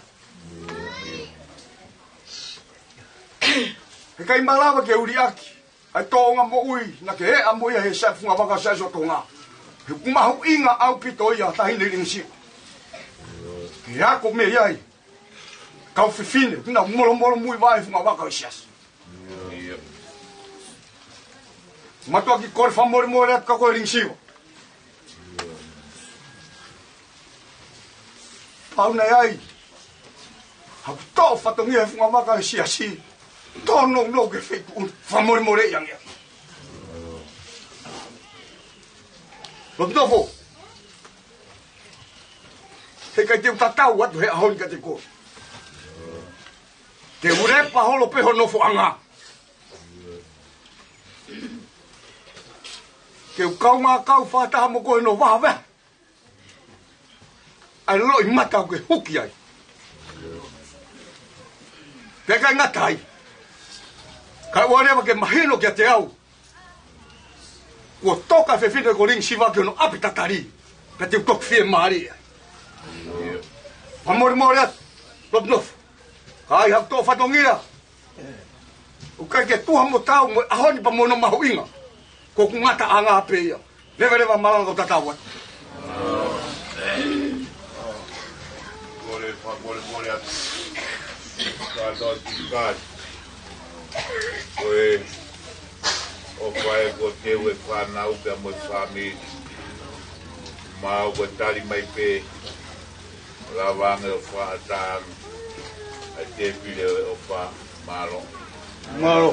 He ʻikai malava ke u liʻaki ʻa e tōʻonga moʻui naʻa ke ʻeʻa mo ia he Siasi, fungavaka Siasi ʻo Tonga. He ʻoku mahuʻinga ʻaupito ia, Taʻahine Lingisiva, ke ako mei ai kau fefine, pina molomolo muivaʻe fungavaka ʻo e Siasi. Mātuʻaki kole fakamolemole atu kia koe Lingisiva. Pau naʻe ʻi ai haku toʻo fatongia he fungavaka ʻo e Siasi, tōnounou ke feituʻu, fakamolemoleʻi ange. Lotu nofo. He ʻikai te u tatau atu he ʻaho ni kiate koe. Te u lepa holo pē ho nofoʻanga. Ke u kaungā kau fakataha mo koe ʻi hono vahevahe ʻa e loʻimata ʻoku ke huki ai. Pea ʻikai ngata ai, kae ʻoua leva ke mahino kiate au kuo toka e fefine ko Lingi Siva ki hono ʻapi tatali, pea te u toki fiemālie ai. Fakamolemole atu, Lotunofo. Ka ai haʻaku toʻo fatongia, ʻoku ʻikai ke tuha mo taau mo e ʻaho ni pea mo hono mahuʻinga. Ko ʻeku ngataʻanga pē ia. Leveleva malanga, ka u tatau atu. Kole, fakamolemole atu. Kātoa ki kai. Ko e ʻofa ē kuo teu ʻe he fānau pea mo e fāmili. Mau ko e tali mai pē. Lava ange ʻo fakaʻatā ange ʻa e tēpile ʻo e ʻofa. Mālō. Mālō.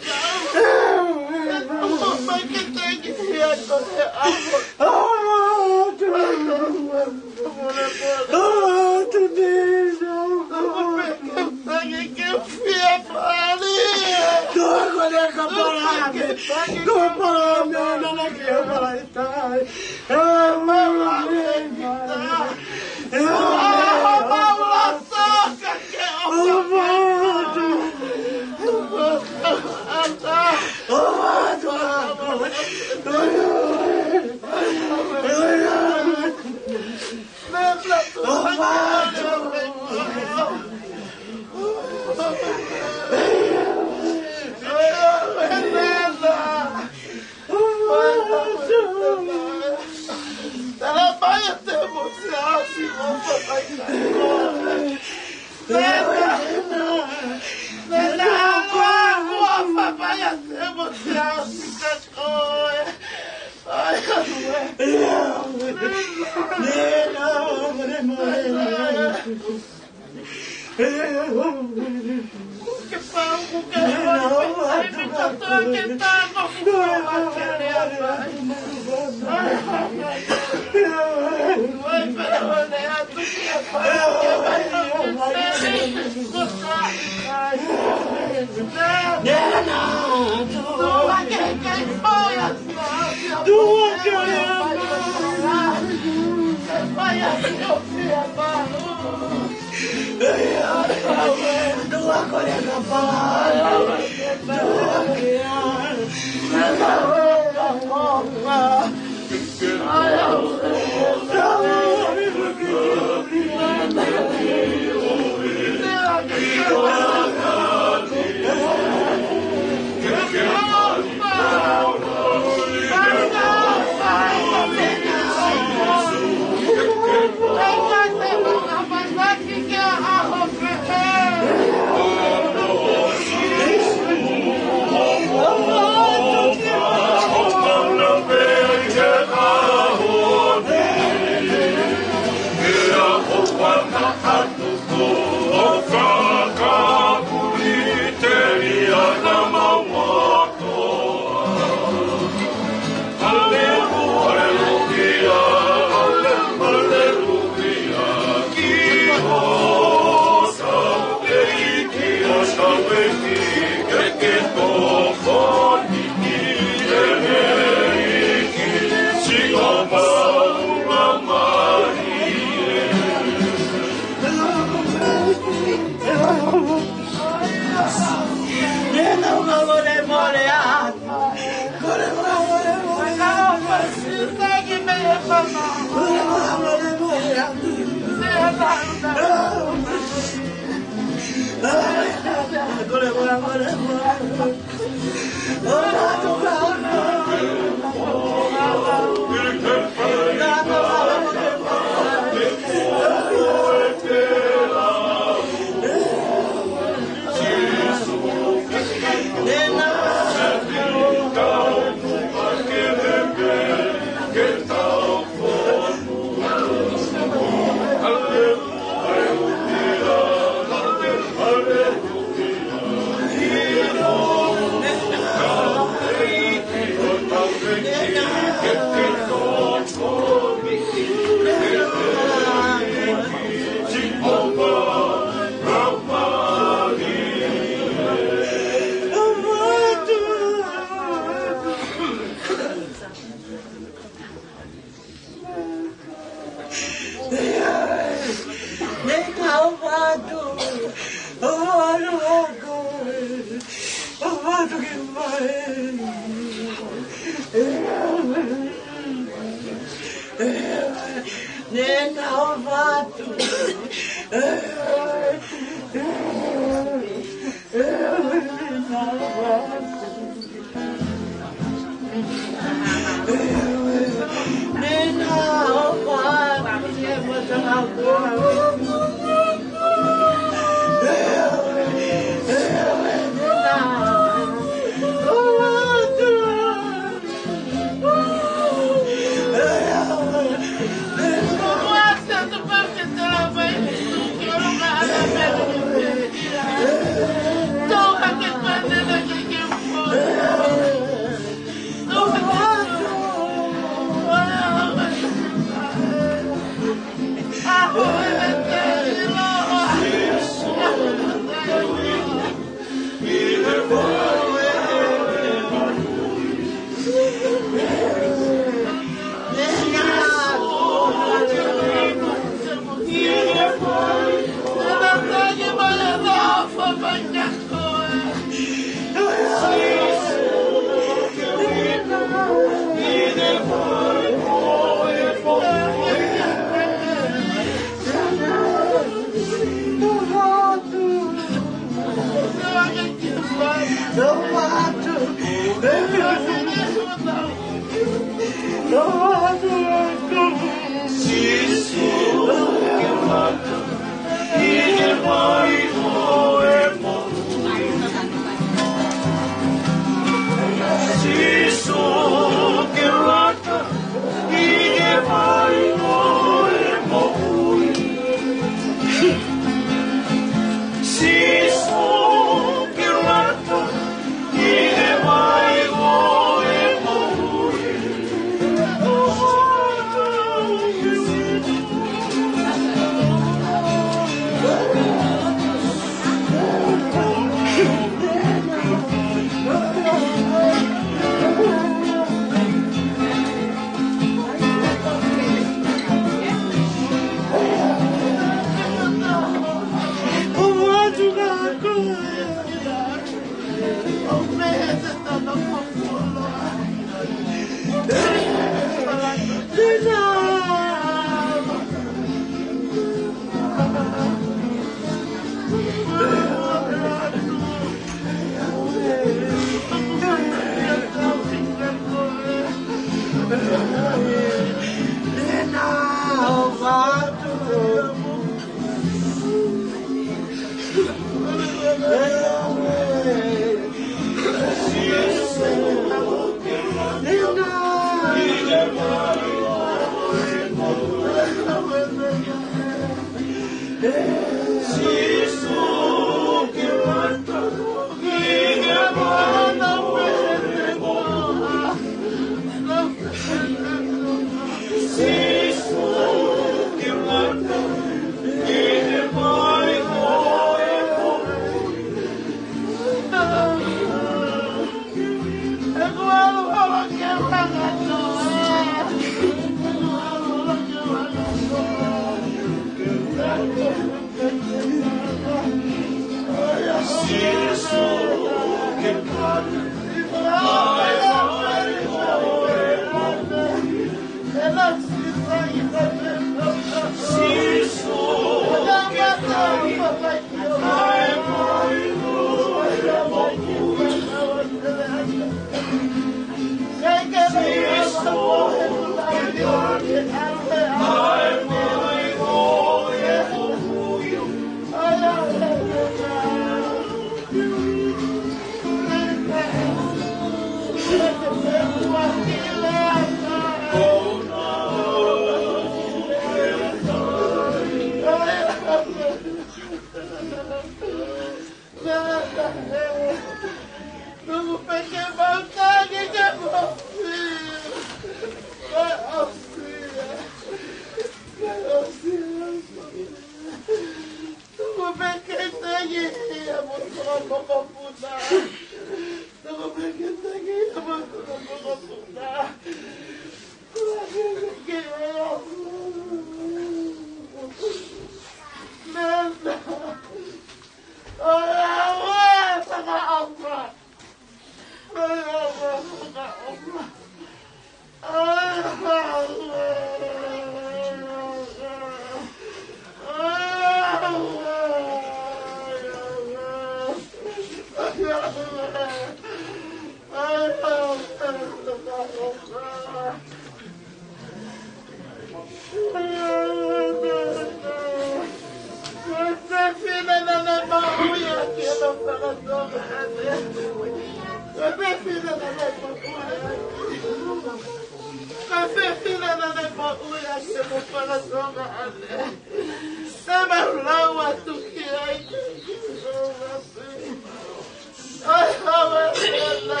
ʻAi, hau ē, ʻena.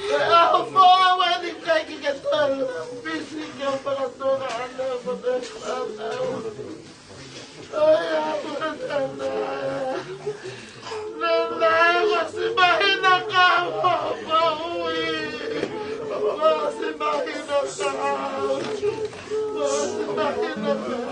Ko e ʻaho foʻou eni, ʻikai ke toe pisi ke u fakatonga ʻana mo te fānau. ʻAi, hau ē, ʻena. ʻEna, ʻosi māhina ka hopo ui. ʻOsi māhina ka. ʻOsi māhina ka.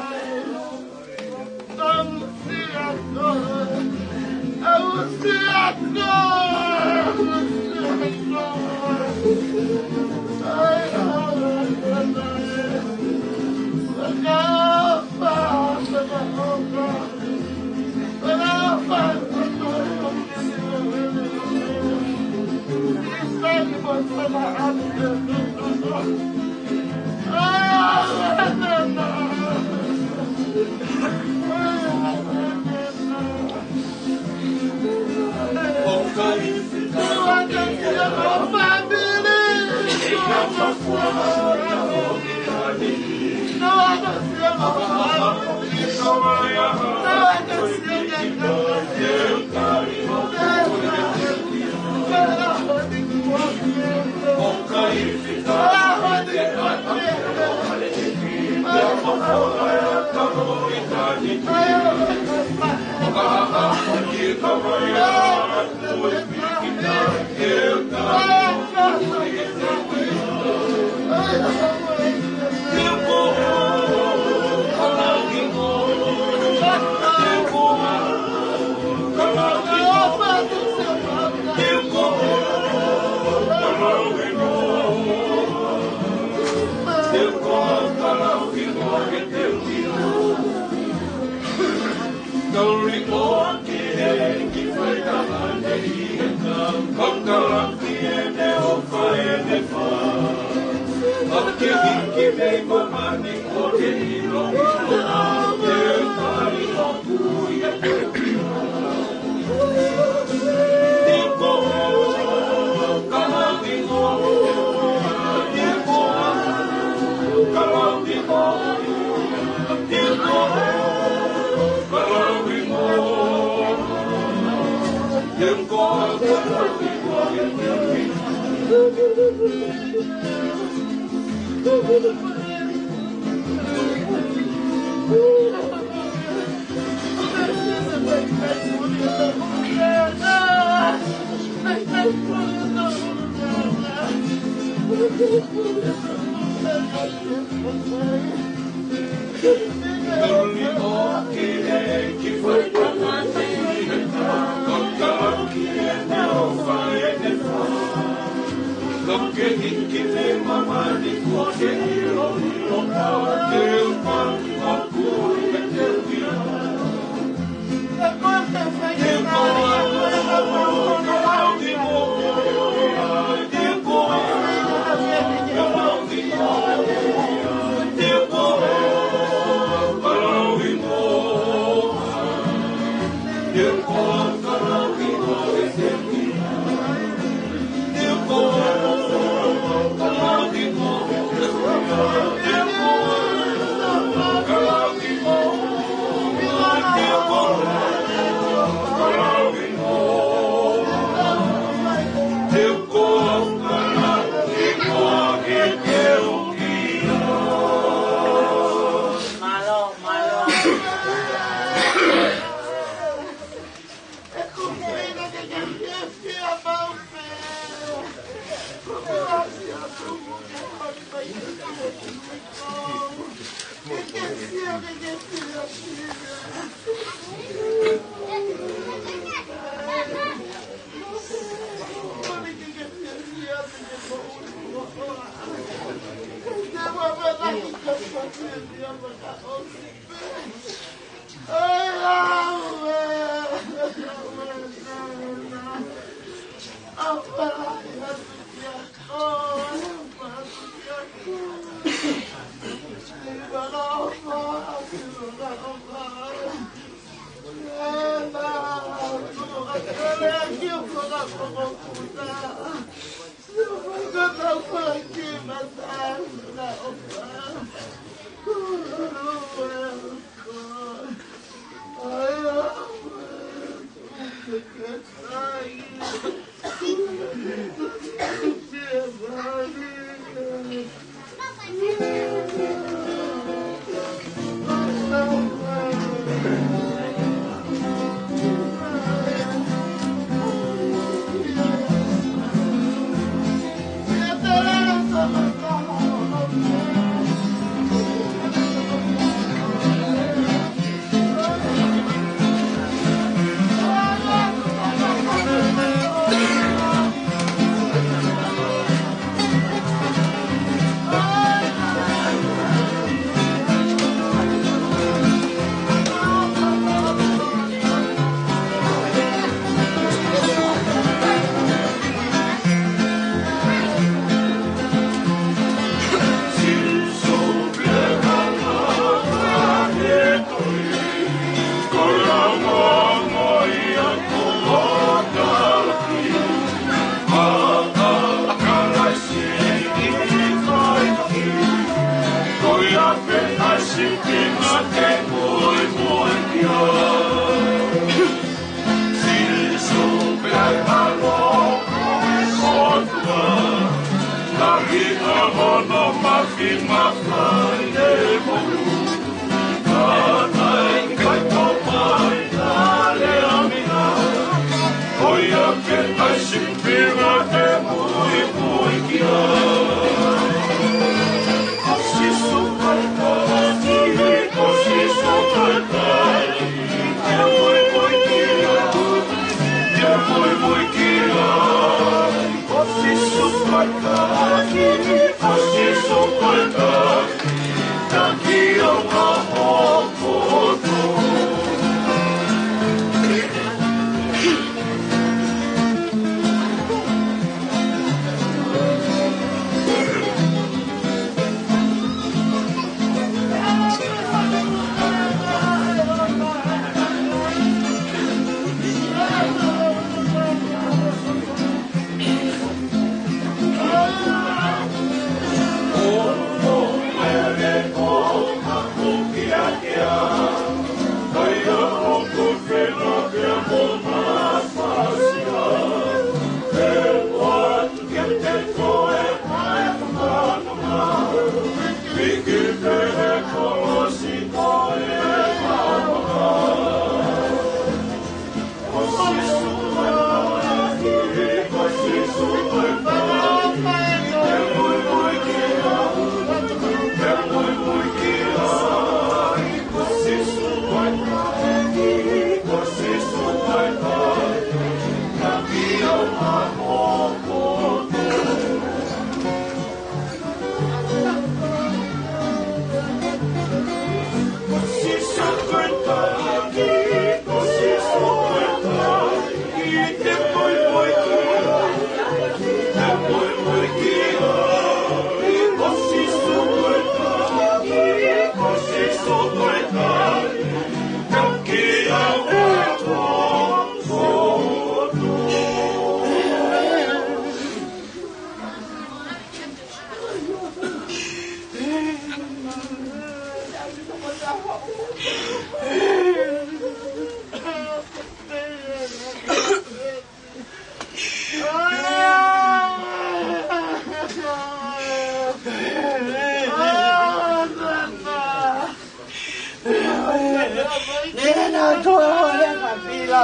Nena, toa le kapila.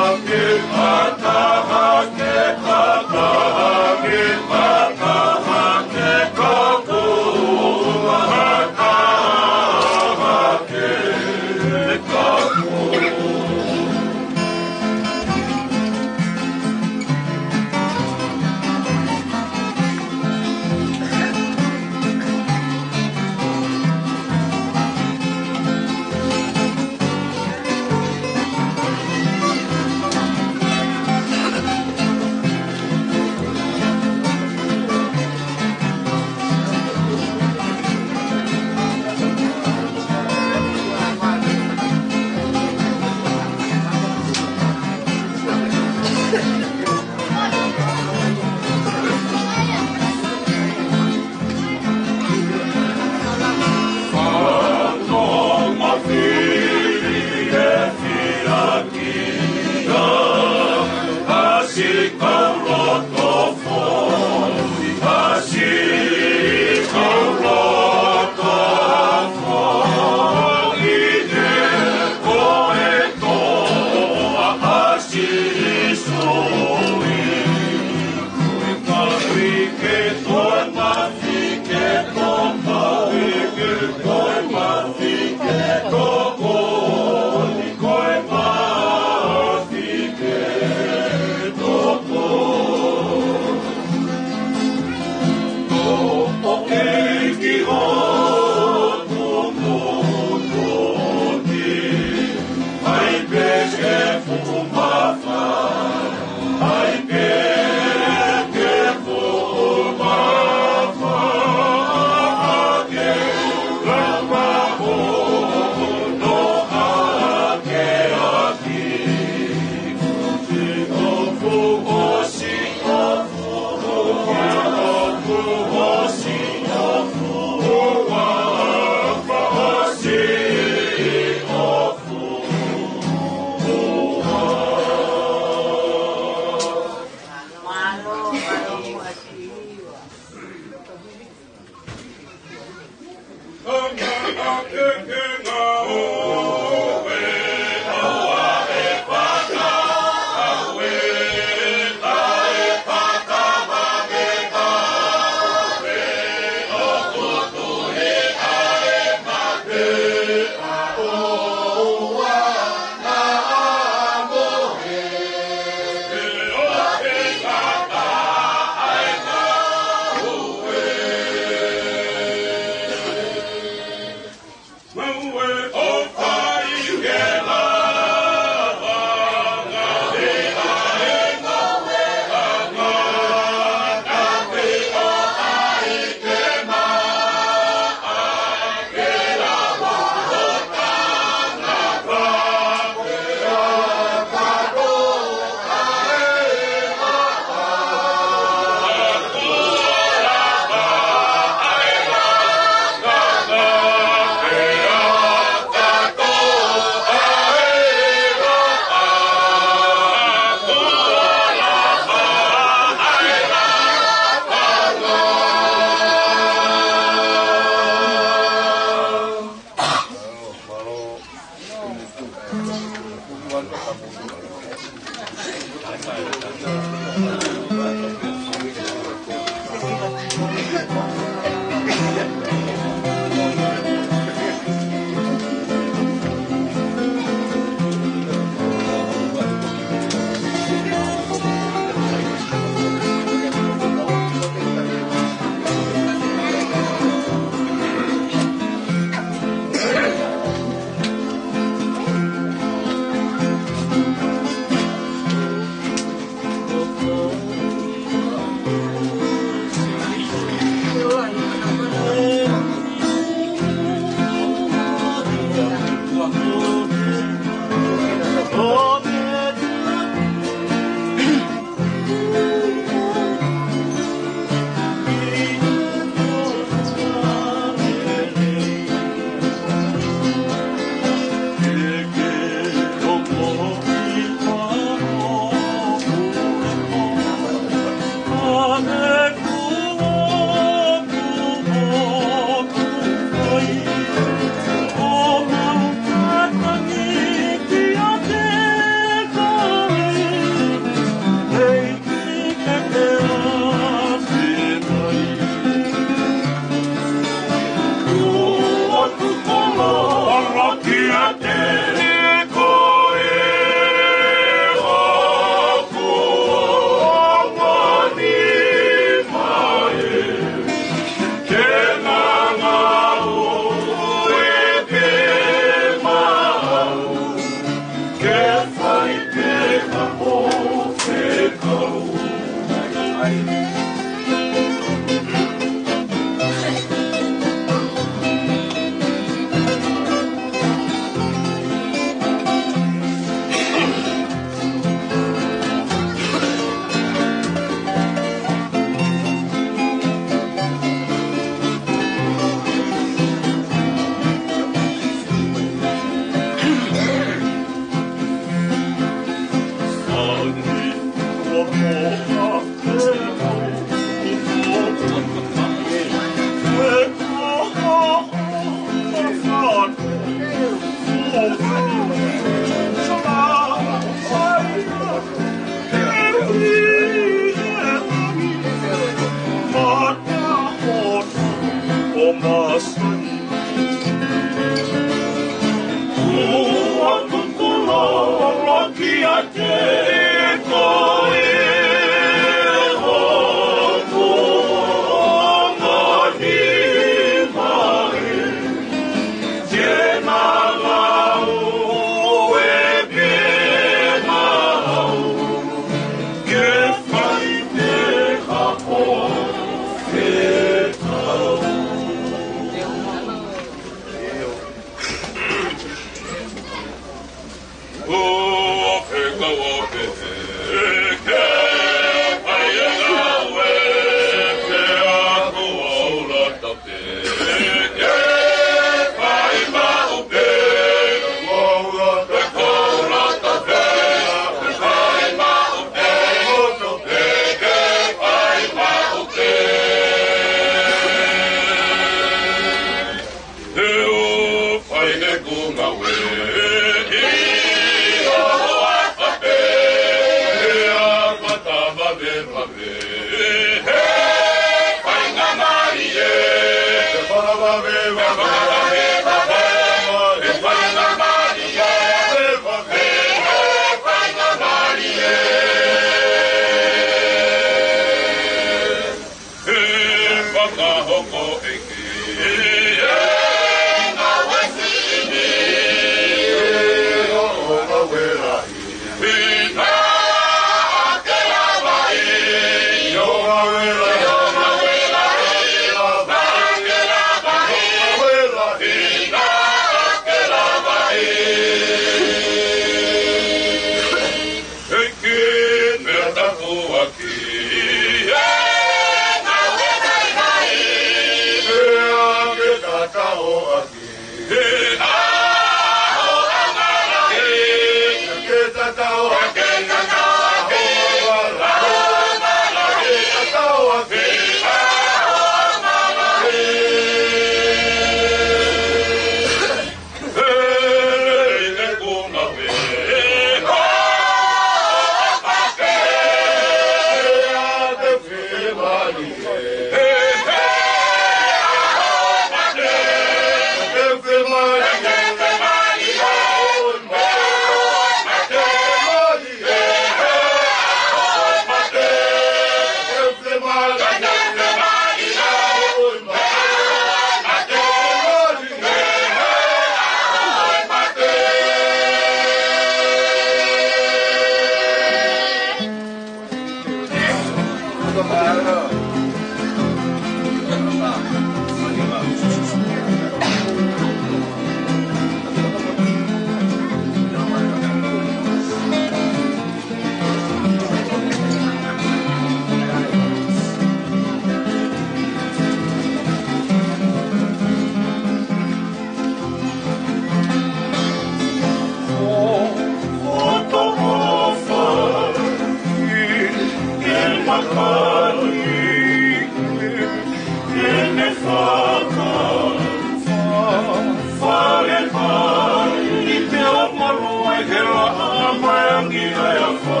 He laʻā mai angi ʻa e afā,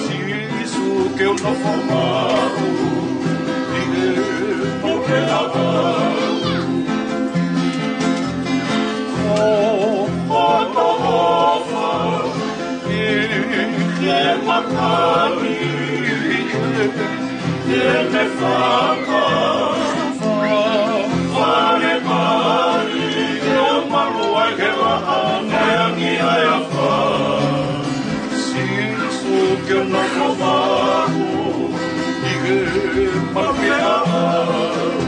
Sīsū ke u nofo maʻu ʻi he maʻu pē ʻaʻau. Ko hoto ʻofa ʻi he matangi, ʻi he, ʻi he faka, fale mai, ke u malu ai he laʻā mai angi ʻa e afā. Sīsū ke u nofo maʻu ʻi he maʻu pē ʻaʻau.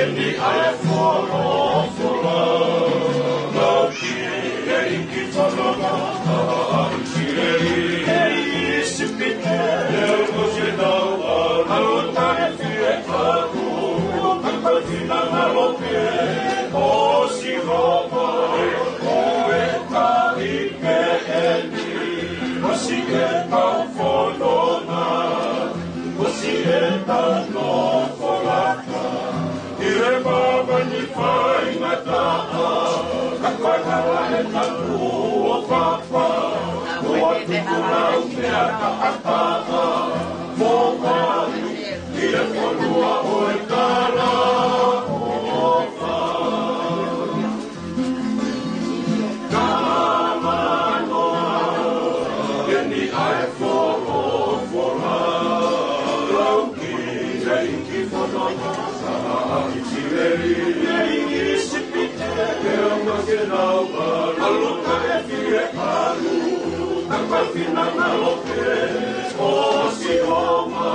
Eni ʻa e folofola, lau ki he ʻEiki fononga, ʻa ʻIsileli ʻi ʻIsipite, ʻo ʻosi e nau ʻalu, ʻalu taʻe fie ʻalu, ka ko e finangalo pē ʻo Sihova, ʻo e taʻi pē eni, ʻosi e kau fononga, ʻosi e kau nofolaka, ʻi he māmani faingataʻa, ka ko e hala ʻena kuo papa, ʻo tuku lau meʻa taʻataʻa, mo wai, ʻi he fonua ʻo e talaʻofa. Ka manoa, eni ʻa e folofola, lau ki he ʻEiki fononga, ʻa ʻIsileli ʻi ʻIsipite, ʻe ʻalu ke nau ʻalu, ʻalu taʻe fie ʻalu, ka ko e finangalo pē ʻo Sihova,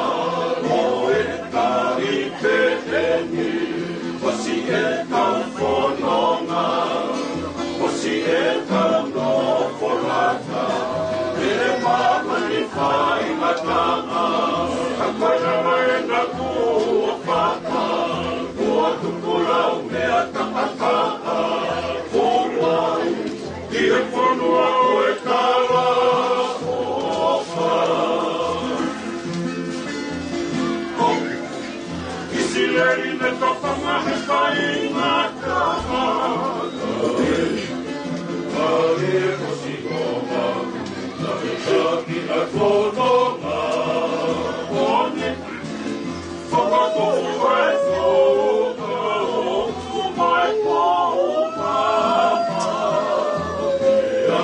ʻo e taʻi pē eni, ʻosi e kau fononga, ʻosi e kau nofolaka, ʻi he māmani faingataʻa, ka ko e hala ʻena kuo papa, ʻo tuku lau meʻa taʻataʻa, mo wai, ʻi he fonua ʻo e talaʻofa. ʻIsileli naʻe tofanga he faingataʻa. Kali ko Sihova, naʻe taki ʻa e fononga. ʻO ne fakafoʻou ʻa e fononga, ʻo mai ko Sihova. ʻIo,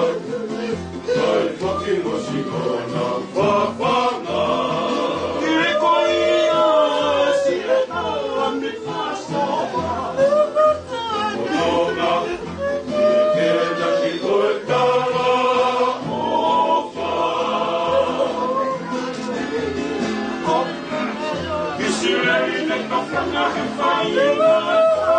ʻai foki mo Sihova, fafanga. ʻI ko ia, ʻosi e kau lami Passover. Fononga, ʻi he taki ko e talaʻofa. ʻIsileli naʻe tofanga he faingataʻa.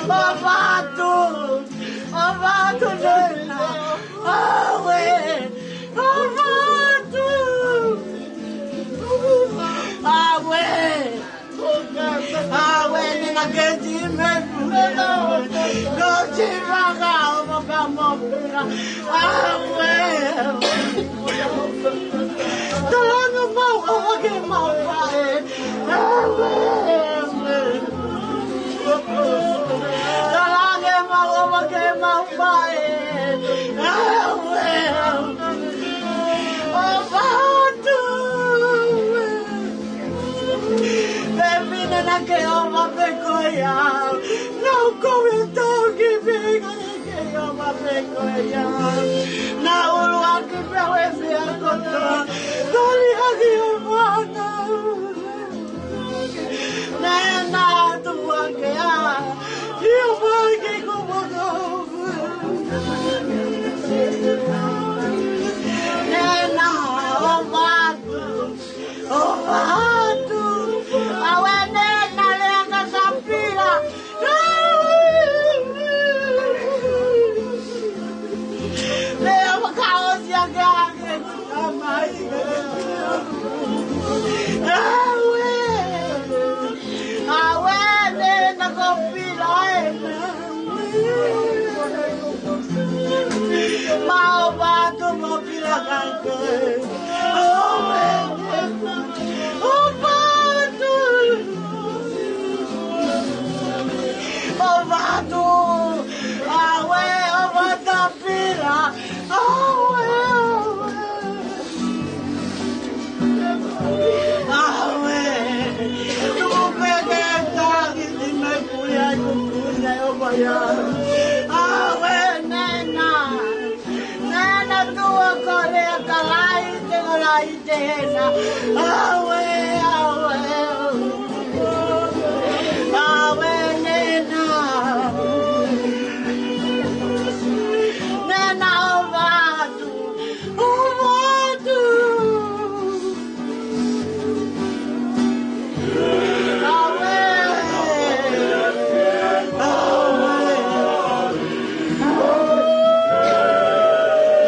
ʻOfa atu, ʻofa atu Nena. Aue, ʻofa atu. Aue. Aue, Nena ke ti me pule. Ko ti maka o maka mo pira. Aue. Tolonga mau ʻofa ke mau faʻē. Aue, aue. Tolonga mau ʻofa ke mau faʻē. Aue, aue. ʻOfa atu. Pea pina naʻa ke ʻofa pē ko ia. Nau kovi toki pē ko ia ke ʻofa pē ko ia. Naʻa ʻuluaki pē ʻo e meʻa kotoa. Toli haki ʻo fana. Nena tuʻu hake ā. ʻIo mai ke ko maka. Nena ʻofa atu. ʻOfa atu. Aue Nena lea ka sapila. Lea maka o sia ke ake. Aue. Aue Nena ko pila ena. Mau ʻofa atu mau pila kai koe. Aue. ʻOfa atu. ʻOfa atu. Aue, ʻofa atu pila. Aue, aue. Aue. Tuku pē ke taki ti me puli ai kuku ai ʻo paia. Aue, Nena. Nena tuʻu ko lea ka laite, ka laite Nena. Aue, aue. Aue, Nena. Nena ʻofa atu. ʻOfa atu. Aue. Aue.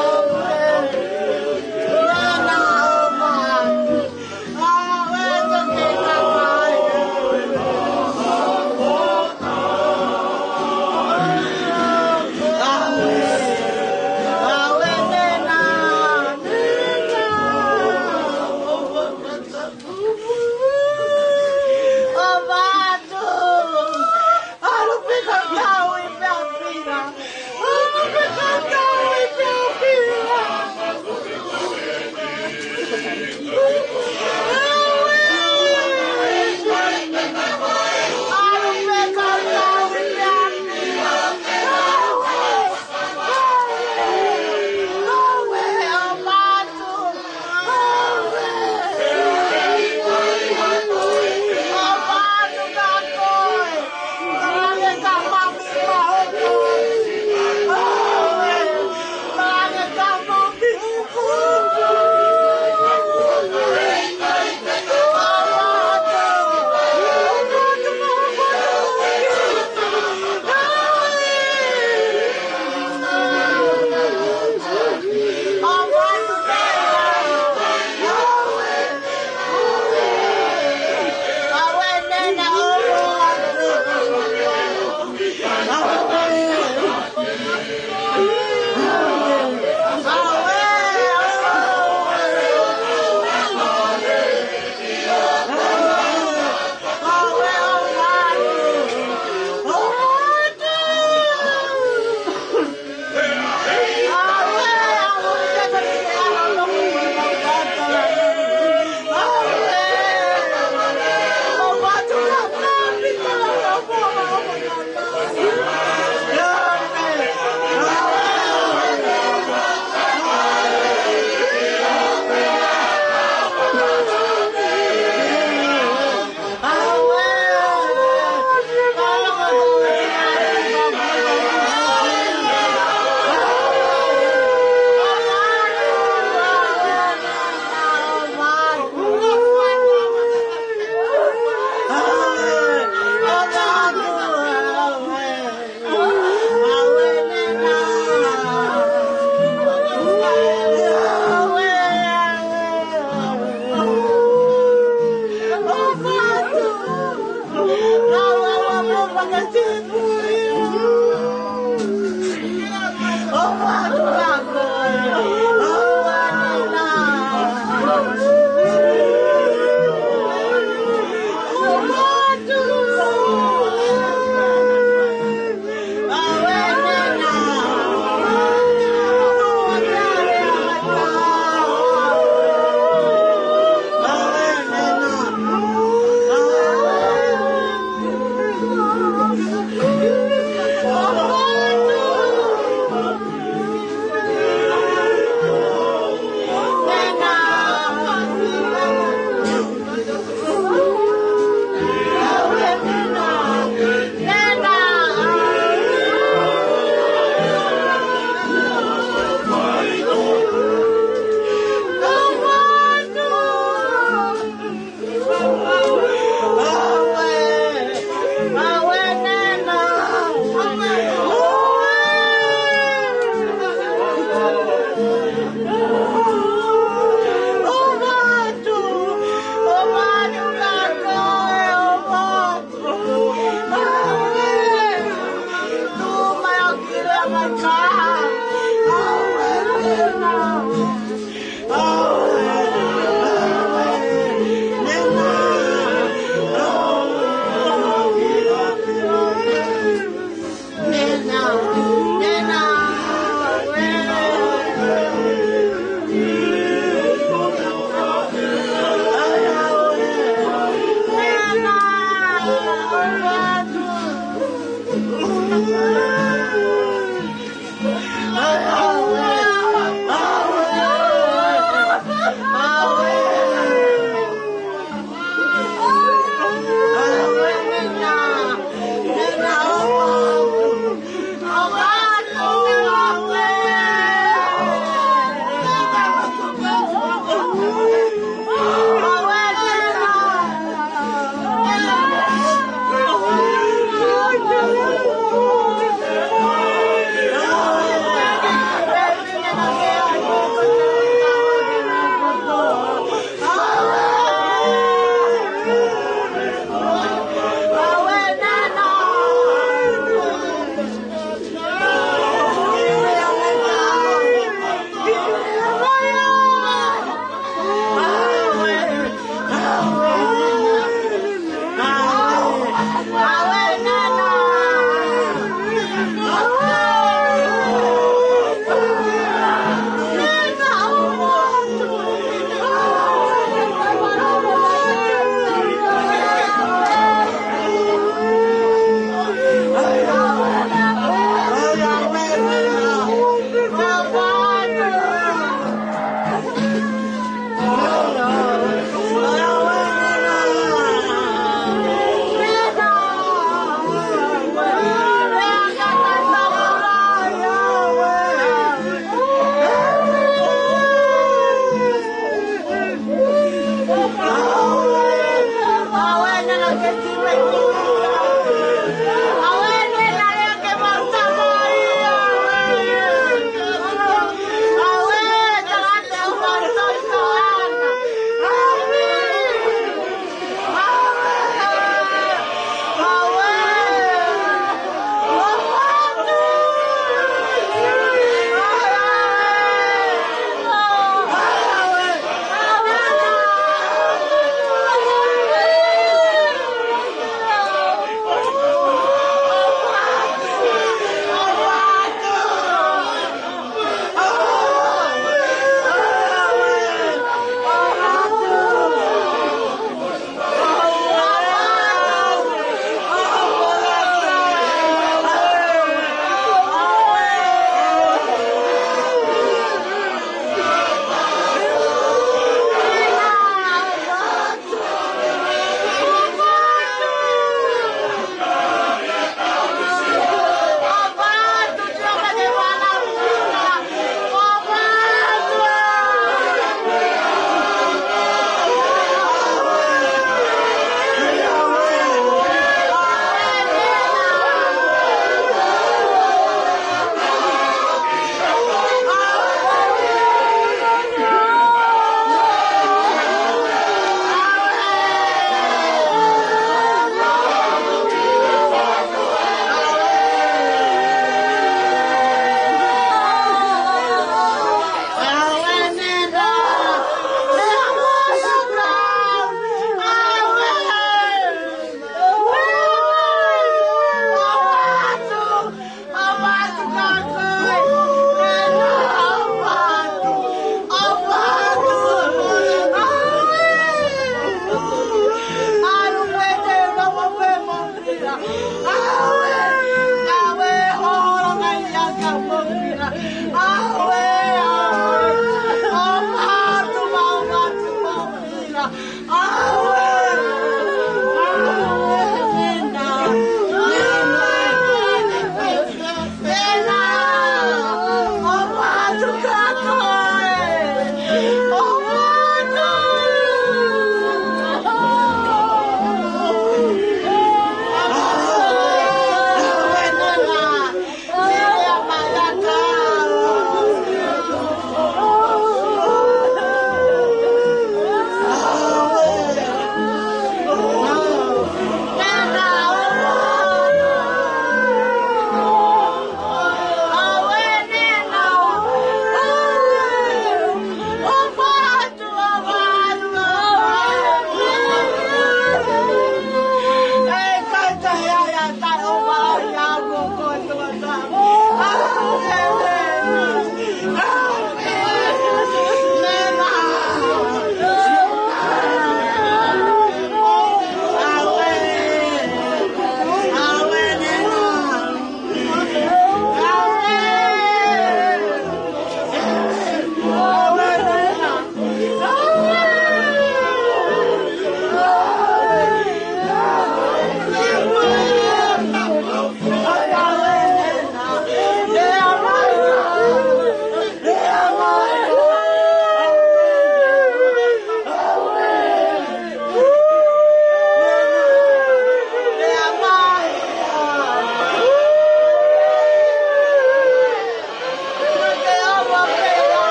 Aue. Nena ʻofa atu.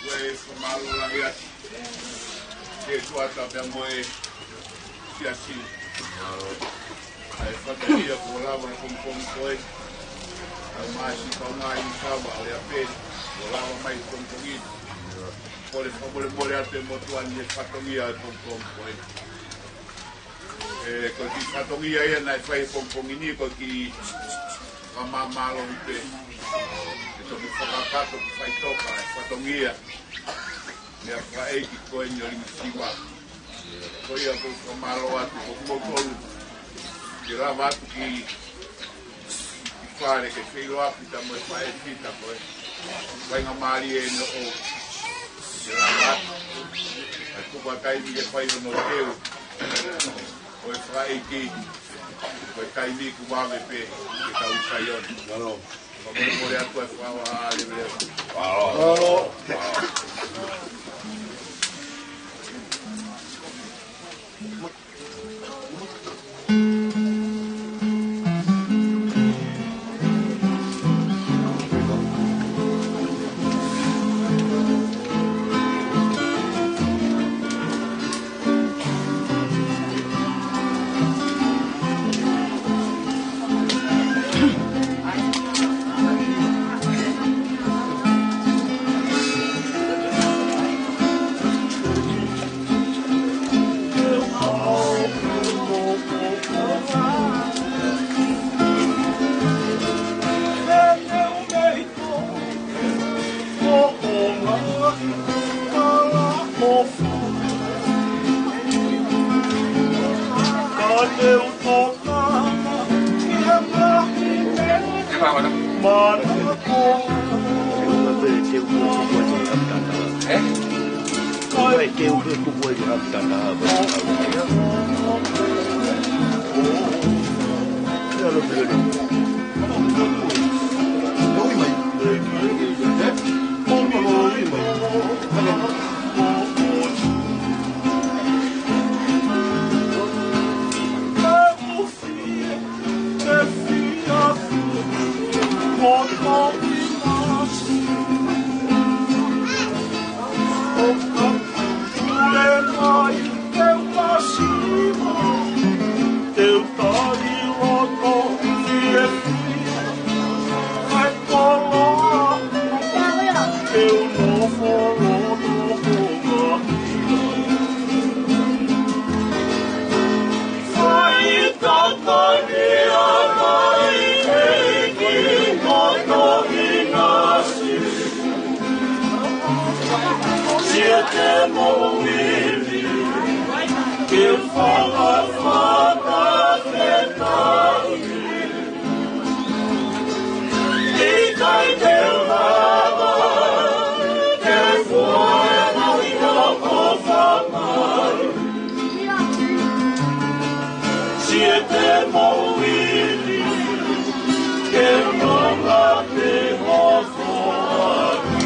Ko e fakamālō lahi atu ki he ʻOtua pea mo e Siasi. ʻA e fatongia kuo lava he pongipongi ko ē. ʻA e māsi kaunga i kava le ape kuo lava mai he pongipongi. Kole fakamolemole atu e motuʻa ni he fatongia he pongipongi ko ē. ʻE, ko e kiʻi fatongia ia naʻe fai he pongipongi ni, ko e kiʻi fakamāmālohi pē. ʻE toki fakakakato ki faʻitoka e fatongia. Meʻa fakaʻeiki ko eni ʻo Lingisiva. Ko ia ʻoku ou fakamālō atu ko kimoutolu ke lava atu ki ki fale ke feʻiloaki pea mo e faʻē Pita ko e faingamālie ʻeni ʻo ke lava atu. ʻA e tuku ʻa e taimi ke fai hono teu ʻo e fakaʻeiki. Ko e taimi kuo vave pē ke tau ʻi Saione. Mālō. Fakamolemole atu e fakaʻaho leveleva. Mālō. Te mou ivi, ke fakafetaʻi. ʻIkai te u lava ke fua e ngaahi ʻofa mai. Siʻi te mou ivi, ke nonga pē ho foaki.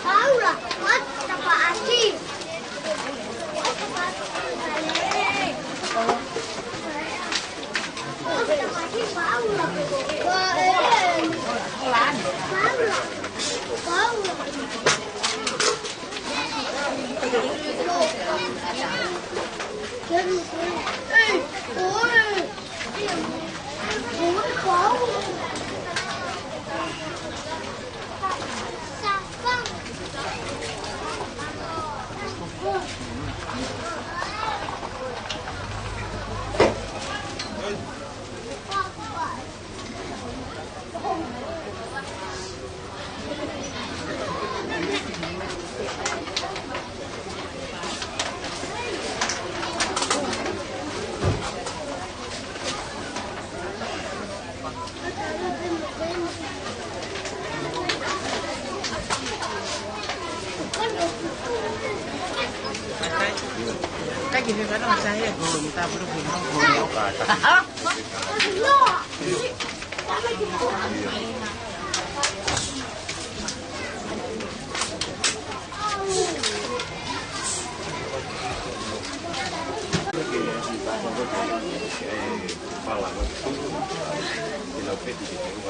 Paula, what the party?